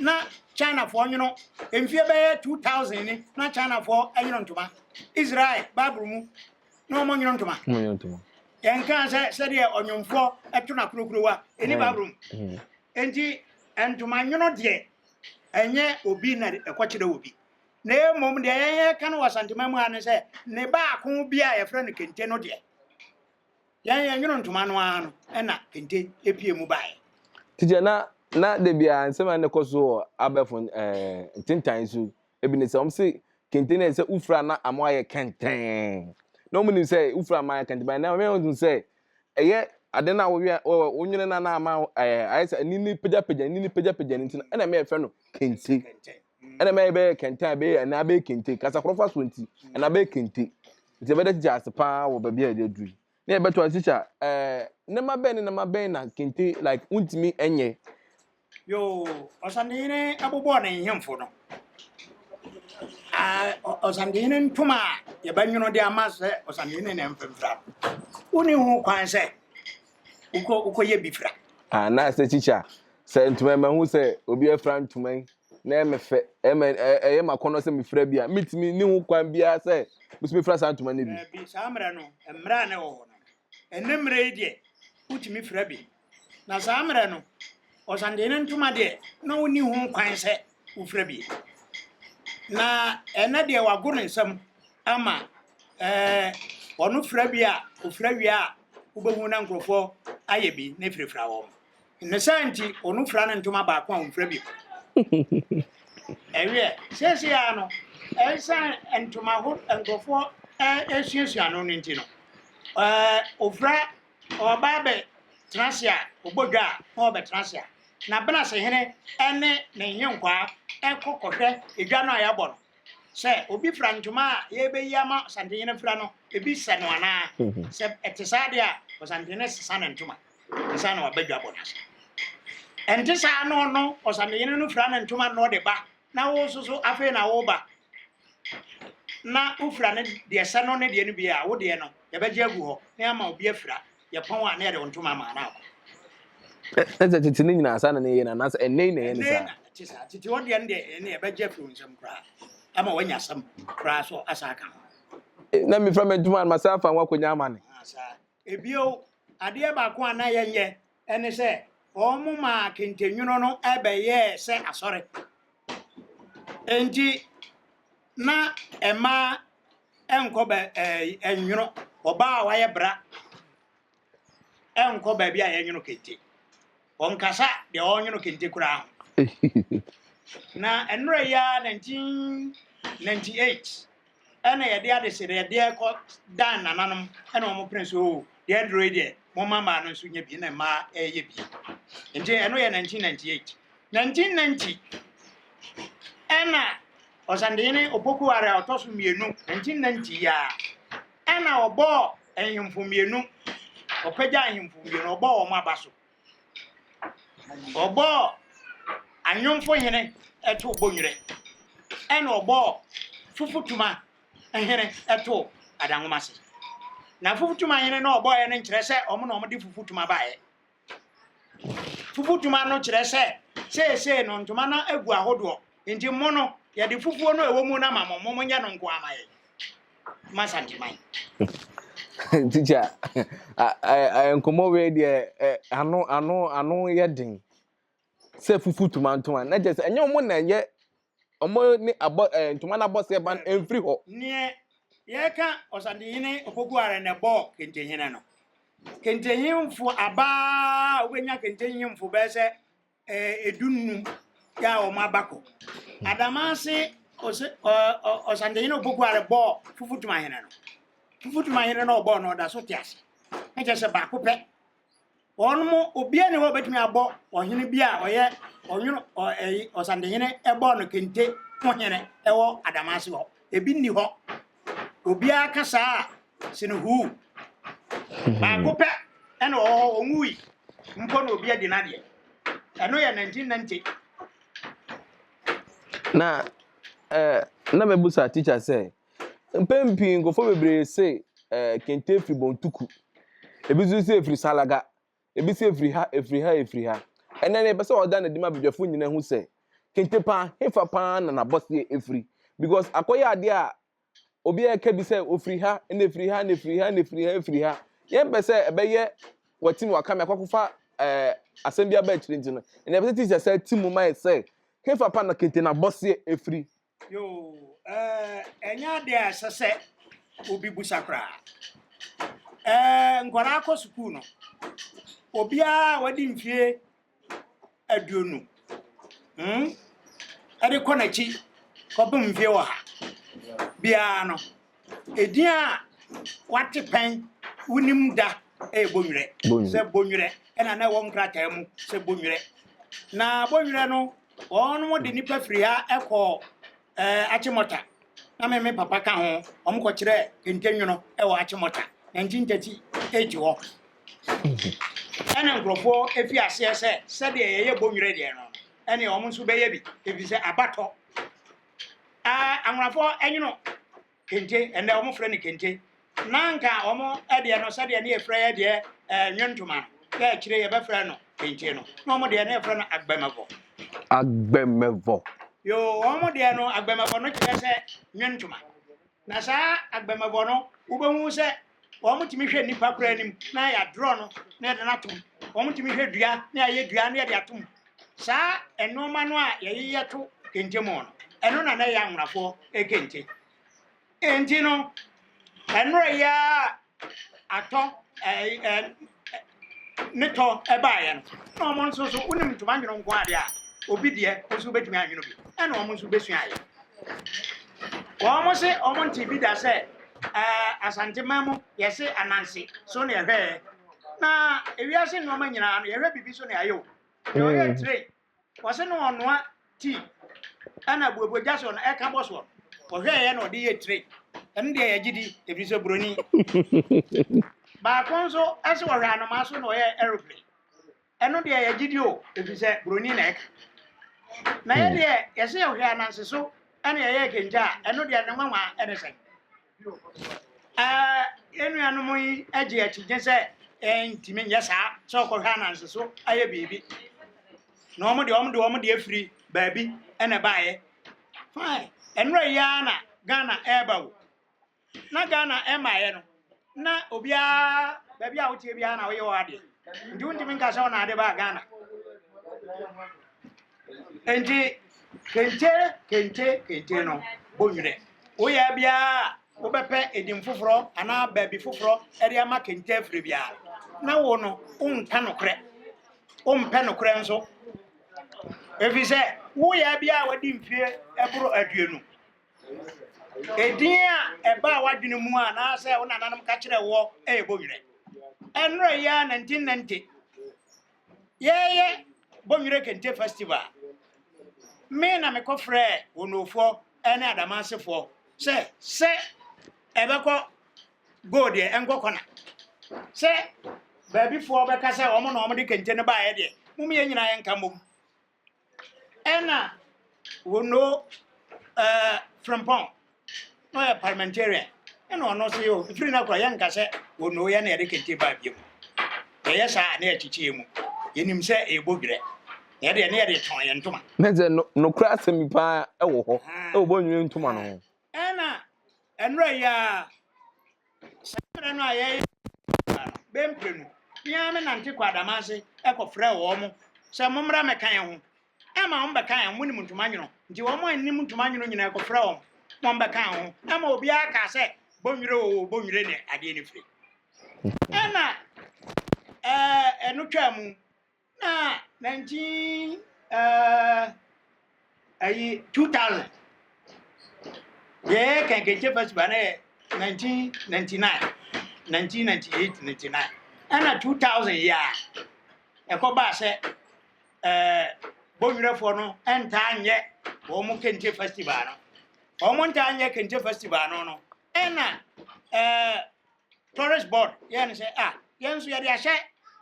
na Chinafoɔ nwono mfie bɛyɛ 2000 ni na Chinafoɔ nwono ntoma Israel Bible mu na wɔn nwono ntoma. Wɔn nwono ntoma. Yɛn kan sɛ sɛdeɛ ɔnwomfoɔ ɛto na kurokurowa ɛni Bible mu. Enti ntoma nwono deɛ, ɛnyɛ obi na ɛkɔkyerɛ obi. Na mmom deɛ yɛn yɛka no wɔ Asanteman mu ha ne sɛ, ne baako bi a yɛfrɛ no kente no deɛ, yɛn yɛnwono ntoma no ara no ɛna kente epie mu baeɛ. Tikya na na da biara nsɛm a na ɛkɔ so wɔ abɛɛfo ɛɛ ntentan so ebi ne sɛ wɔn se kente no yɛ sɛ wofura na ano ayɛ kɛntɛn na wɔn nim sɛ wofura ama ayɛ kɛntɛn na wɔn hu sɛ ɛyɛ ade no a wɔwia wɔnwene no na ama ɛɛ ayɛ sɛ ani ne pagyapagya ani ne pagyapagya ne nti no ɛna ɛma yɛfrɛ no kente ɛna ɛma yɛbɛyɛ kɛntɛn a ɛbɛyɛ ɛna abɛyɛ kente kasakorɔfa so nti ɛna abɛyɛ kente nti ɛbɛda tikya ase paa wɔ baabi a yɛde aduru yi. Na yɛbɛto ase tikya ɛɛ nneɛma bɛn ne nneɛma bɛn na kente like wontumi nyɛ. Yoo, Ɔsantehene bobɔɔ ne nhemfo no. Ɔsantehene ntoma a yɛbɛnwono de ama sɛ Ɔsantehene na ɛmfimfira no, wonni ho kwan sɛ wokɔ wokɔyɛ bi fira. Anaasɛ tikya, sɛ ntoma yi mahu sɛ obi afira ntoma yi na ɛyɛ me fɛ, ɛma ɛyɛ m'akɔnnɔ sɛ mefira bi a, metumi ne ho kwan biara sɛ me nso mefira saa ntoma no bi. Daabi, saa mmerɛ no, mmerɛ a na ɛwɔ hɔ no, ɛnnɛ mmerɛ yi deɛ, wotumi fira bi. Na saa mmerɛ no, ɔsantehene ntoma deɛ, na wonni ho kwan sɛ wofira bi. Na ɛnnɛ deɛ wago ne nsam ama ɛɛ ɔno fira bi a, ofira wie a, wobɛhu na nkurɔfoɔ ayɛ bi na efirafira wɔn. Ne saa nti, ɔno fira ne ntoma baako a ɔmfira bi. Ɛwiɛ, seesei ara no, ɛsiane ntoma ho nkurɔfoɔ ɛsuasua no no nti no, ɛɛ ofira ɔba abɛtena ase a, ɔbɔ dwa a, na ɔbɛtena ase a, na Benasehene ne ne nyenkwaa kɔ kɔhwɛ edwa no a yɛabɔ no, sɛ obi fira ntoma a yɛrebɛyi ama Ɔsantehene fira no, ebi sɛ no anaa. Sɛ ɛte saa deɛ a, Ɔsantehene sesa ne ntoma ansa na waba dwabɔ no ase. Ɛnte saa na ɔno Ɔsantehene no fira ne ntoma na ɔde ba, na wo nso so afei na woreba na wofira ne deɛ sɛ no ne deɛ no bi a, wo deɛ no yɛbɛgye agu hɔ na yɛama obi afira. Yɛpɔn a na yɛde wo ntoma ama na akɔ. Na sɛ tete no nyinaa saa na ne yɛ no anaasɛ ɛnnɛ yi na ɛyɛ no Ɛnnɛ saa? na ɛte saa. Tete hɔ deɛ no deɛ ɛnne yɛbɛgye afiri wo nsam koraa ama woanya asɛm koraa so asa aka ho. Na mefira me ntoma no masan afa ho akɔnya amane. Ah, saa. Ebio, adeɛ baako a na yɛnyɛ ɛne sɛ wɔn maa kente nwono no bɛyɛɛ sɛ asɔre. Enti na mmaa nkɔ bɛ ɛɛ ɛnwono ɔbaa a wayɛ bra nkɔ baabi a yɛnwono kente. Ɔnkasa deɛ ɔnwono kente koraa ho. Na nnora yi ara 1998 ɛna yɛde adesrɛdeɛ kɔ dan nananom ɛna wɔn pene so oo deɛ aduro yi deɛ momma mmaa no nso nyɛ bi na mmaa ɛyɛ bi. Nti ɛno yɛ 1998. 1990 ɛna Ɔsantehene Opoku Ware a ɔtɔ so mmienu 1990 yi ara ɛna ɔbɔɔ nhemfo mmienu, ɔpagyaa nhemfo mmienu, ɔbɔɔ wɔn aba so. Ɔbɔɔ Anwomfo hene too Bonwire, ɛna ɔbɔɔ Fufutuma hene too Adanwomase. Na Fufutuma hene no a ɔbɔeɛ no nkyerɛ sɛ wɔn na wɔde Fufutuma baeɛ. Fufutuma no kyerɛ sɛ seesei no ntoma no agu ahodoɔ nti mo no yɛde fufuo no a ɛwɔ mu no ama mo, mo monyɛ no nko ama yɛn. Ma Santeman. Teacher, nkɔmmɔ wei deɛ ano ano ano yɛ den sɛ fufu tuma ntoma na kyerɛ sɛ ɛnyɛ wɔn na ɛyɛ wɔn ne abɔ ɛɛ ntoma no abɔseɛ ba no ɛmfiri hɔ. Neɛ yɛka Ɔsantehene Opoku Are na ɛbɔɔ Kentehene no. Kentehemfo abaa a wobɛnya kentehemfo bɛyɛ sɛ edunnum yɛ a wɔn aba kɔ. Adamase ɔsɛ Ɔsantehene Opoku Are bɔɔ Fufutumahene no. Fufutumahene no ɔbɔɔ no ɔda so te ase. Na kyerɛ sɛ baako pɛ. Wɔn mo obiara ni hɔ a obetumi abɔ ɔhene bi a ɔyɛ ɔnwono ɛyi ɔsantehene ɛbɔɔ no kente ho hene ɛwɔ Adamase hɔ. Ebi nni hɔ. Obiara ka saa a sene huu. Baako pɛ ɛna ɔwɔ hɔ ɔnwui mpo na obi adi n'adeɛ. Ɛno yɛ 1990. Na ɛɛ na mɛbusa teacher sɛ Mpɛn pii nkurɔfoɔ bebree se eh, kente firi Bontuku, ebi nso se efiri Salaga, ebi se efiri ha, efiri ha, efiri ha. Ɛnɛ no yɛpɛ sɛ ɔda no adi ma badwafo nyinaa hu sɛ kente paa hefa paa na n'abɔseɛ efiri because akɔyɛ adeɛ a obiara ka bi sɛ ofiri ha na efiri ha na efiri ha na efiri ha efiri ha. Yɛmpɛ sɛ ɛbɛyɛ wɔtim wakame akɔkɔfa. ɛɛ asɛm bi aba akyire nti no, ɛnna ɛbɛsɛ teacher sɛ ti mu ma yɛ sɛ hefa pa na kente na abɔseɛ efiri. Yoo, ɛɛ ɛnyɛ adeɛ a ɛsɛ sɛ obi busa koraa. Ɛɛ nkwadaa kɔ sukuu no, obiara a wadi mfie 20 ɛde kɔ n'akyi kɔpem mfie 100 biara no, edin a wate pɛn wonim da ɛyɛ Bonwerɛ. Sɛ Bonwerɛ ɛna na ɛwɔ nkrataa mu sɛ Bonwerɛ. Na Bonwerɛ no, wɔn de nipa firi ha ɛkɔ Achimota, na me papa ka ho, wɔn kɔkyerɛ kente nwono ɛwɔ Achimota 1938 hɔ. Ɛna nkurɔfoɔ efi aseɛ sɛ sɛdeɛ yɛyɛ Bonwerɛ deɛ no, ɛne wɔn nso bɛyɛ bi, efi sɛ abatɔ. Anwonafoɔ ɛnwono kente, ɛnɛ wɔn frɛ no kente. Na nka wɔn deɛ no, sɛdeɛ ne yɛfrɛ yɛ deɛ nwontoma no, yɛ akyire yɛbɛfrɛ no kente no, na wɔn deɛ ne yɛfrɛ no agbɛmɛvɔ. Agbɛmɛvɔ. Yoo, wɔn deɛ no agbɛmɛvɔ no kyerɛ sɛ nwontoma. Na saa agbɛmɛvɔ no, wobɛhu sɛ wɔn tumi hwɛ nipa koraa anim na yɛadorɔ no na yɛde no atom. Wɔn tumi hwɛ dua na yɛayɛ dua na yɛde atom. Saa nneɛma no a yɛyeyɛ to kente mu no, ɛno na na ɛyɛ anwonafoɔ kente. Enti no, ɛnora yi a atɔ ɛɛ ne tɔ ɛbaeɛ no, na wɔn nso so wonim ntoma nwono nko adeɛ a, obi deɛ nso wobɛtumi anwono bi, ɛna wɔn nso bɛsua ayɛ. Wɔn se wɔn nte bi da sɛ Asanteman mu yɛse Ananse so na yɛhwɛɛ. Na ewiase nneɛma nyinaa no, yɛhwɛ biribi so na yɛayɛ o. Deɛ ɔyɛ tire, wɔse no ɔnoa tii ɛna buebue soɔ no ɛka bɔ soɔ. Ɔhwɛeɛ na ɔde yɛ tire. Ɛno deɛ yɛgye di ɛfiri sɛ buroni. Baako nso ɛsɛ ɔhwɛ anomaa so na ɔyɛ aeroplane. Ɛno deɛ yɛgye di o, ɛfiri sɛ buroni na ɛka. Na yɛ deɛ yɛsɛ yɛhwɛ Ananse so ɛna yɛyɛ kente a, ɛno deɛ ne nwanwa ɛne sɛn. Yɛn nuanom yi gye akyigye sɛ ɛntumi nyɛ saa sɛ ɔkɔhwɛ Ananse so ayɛ biribi. Na wɔn deɛ wɔn de wɔn deɛ firi baabi ɛna ɛbaeɛ. Fine. Ɛnora yi ara na Ghana ɛreba o. Na Ghana ɛmmaeɛ no, na obiara baabi a wotie biara na woyɛ wɔ adeɛ. Nti wontumi nka sɛ ɔna ade baa Ghana. Nti kente kente kente no Bonwerɛ. Woyɛ biara wobɛpɛ edin foforɔ anaa baabi foforɔ ɛde ama kente afiri biara. Na wo no wonka nokorɛ. Wompɛ nokorɛ nso. Ɛfiri sɛ woyɛ biara wadi mfie ɛboro 20. Edin a ɛbaa w'adwene mu a anaasɛ wo nananom ka kyerɛ woɔ ɛyɛ Bonwerɛ. Ɛnora yi ara 1990 yɛyɛ Bonwerɛ Kente Festival. Me na mekɔfrɛɛ Wonofoɔ ne Adamasefoɔ sɛ sɛ ɛbɛkɔ go deɛ ɛnkɔ kɔna. Sɛ baabifoɔ bɛka sɛ wɔn na wɔde kente no baeɛ deɛ, mom yɛn nyinaa yɛnka mmom. Ɛna Wono Frimpong na ɔyɛ parliamentarian, ɛna ɔno nso yɛ o, ɛfiri no akora yɛnka sɛ Wono yɛ na yɛde kente baa bio. Yɛyɛ saa na yɛkyekye mu. Yɛnim sɛ ɛyɛ Bonwerɛ. Na yɛdeɛ ne yɛde tɔn yɛn ntoma. Na sɛ nokorɛ asɛm bi paa ɛwɔ hɔ ɛwɔ Bonwerɛ ntoma no ho. Ɛna ɛnora yi a saa mmerɛ no a yɛyɛ no bɛmprɛ no, mea me nante kɔ Adamase ɛkɔfrɛ wɔn mo sɛ mommra mmɛka yɛn ho. Ɛma wɔn bɛka yɛn ho, monim ntoma nwono. Nti wɔn a nnim ntoma nwono nyinaa ɛkɔfrɛ wɔn ma wɔn bɛka yɛn ho. Ɛma obiara kaa sɛ Bonwerɛ o, Bonwerɛ ne adeɛ no firi. Ɛna ɛno twaa mu na 19 ɛyi 2000 yɛyɛ Kɛnkɛnkyɛ Festival na yɛ 1999, 1998 99, ɛna 2000 yi a ɛkɔbaa sɛ Bonwerɛfoɔ no ntaa nyɛ wɔn kente festival no. Wɔn ntaa nyɛ kente festival no, ɛna tourist board yɛn no sɛ ah, yɛn nso yɛde ahyɛ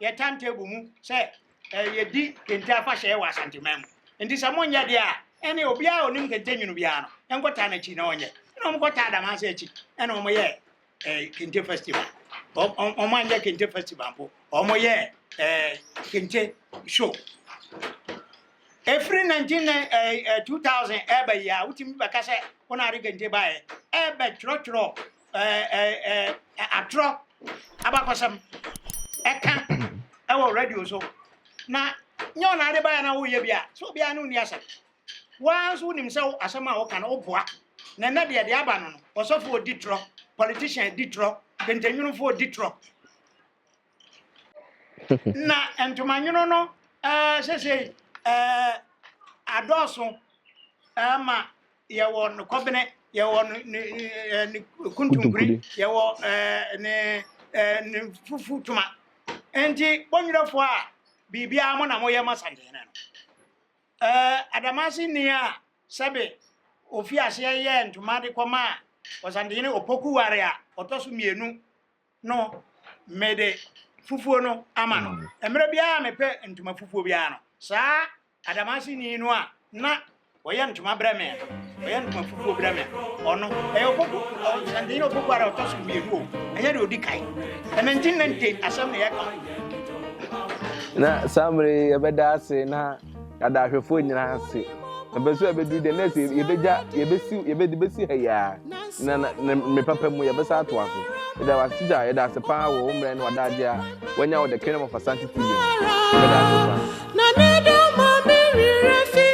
yɛ timetable mu sɛ yɛdi kente afahyɛ wɔ Asanteman mu. Nti sɛ monyɛ deɛ a, ɛne obiara a onim kente nwunu biara no nkɔtaa n'akyi na ɔnyɛ. Ɛna wɔn kɔtaa Damase akyi ɛna wɔn yɛ kente festival. Wɔn anyɛ kente festival mpo, wɔn yɛ kente show. Efiri 19 2000 ɛɛba yi a, wotumi bɛka sɛ wɔn ade kente baeɛ ɛɛbɛtwerɛtwerɛ atorɔ abakɔsɛm ɛka ɛwɔ radio so. Na nyɛ wo na ade baeɛ na woyɛ bi a, sɛ obiara ne wo nni asɛm. Wo ara nso wonim sɛ asɛm a woka no woboa. Na ɛnnɛ deɛ deɛ aba no no, ɔsɔfoɔ di torɔ, politician di torɔ, kɛntɛnwunufoɔ di torɔ. Na ntoma nwono no ɛɛ sesei ɛɛ adɔɔso ɛma yɛwɔ no kɔbene, yɛwɔ no ne ɛɛ ne kuntunkuri, yɛwɔ ɛɛ ne ɛɛ ne fufu toma. Nti bɔnwerɛfoɔ a biribiara mo na moyɛ ma Santehene no. Ɛɛ Adamase ni a sɛbe ofi aseɛ yɛɛ ntoma de kɔmaa Ɔsantehene Opoku Ware a ɔtɔ so mmienu no, mede fufuo no ama no. Mmerɛ biara a mepɛ ntoma fufuo biara no, saa Adamaseni no a na ɔyɛ ntoma brɛ me no, ɔyɛ ntoma fufuo brɛ me no, ɔno, ɛyɛ Opoku, Ɔsantehene Opoku Ware a ɔtɔ so mmienu o, ɛnyɛ deɛ ɔdi kan. 1990 asɛm na yɛka. Na saa mmerɛ yi yɛbɛda ase na yɛada ahwɛfoɔ nyinaa ase. Mepɛ sɛ yɛbɛduru deɛ na ɛsɛ yɛbɛgya yɛbɛsi yɛbɛde bɛsi ha yi ara na na na me papa mu yɛbɛsa atoa so. Yɛda wo ase tikya yɛda ase paa wɔ wo mmerɛ ne w'adagyeɛ a wanya wɔ The Kingdom of Asante TV ho. Yɛbɛda ase paa. Na ne dɔ ma me werɛ fi.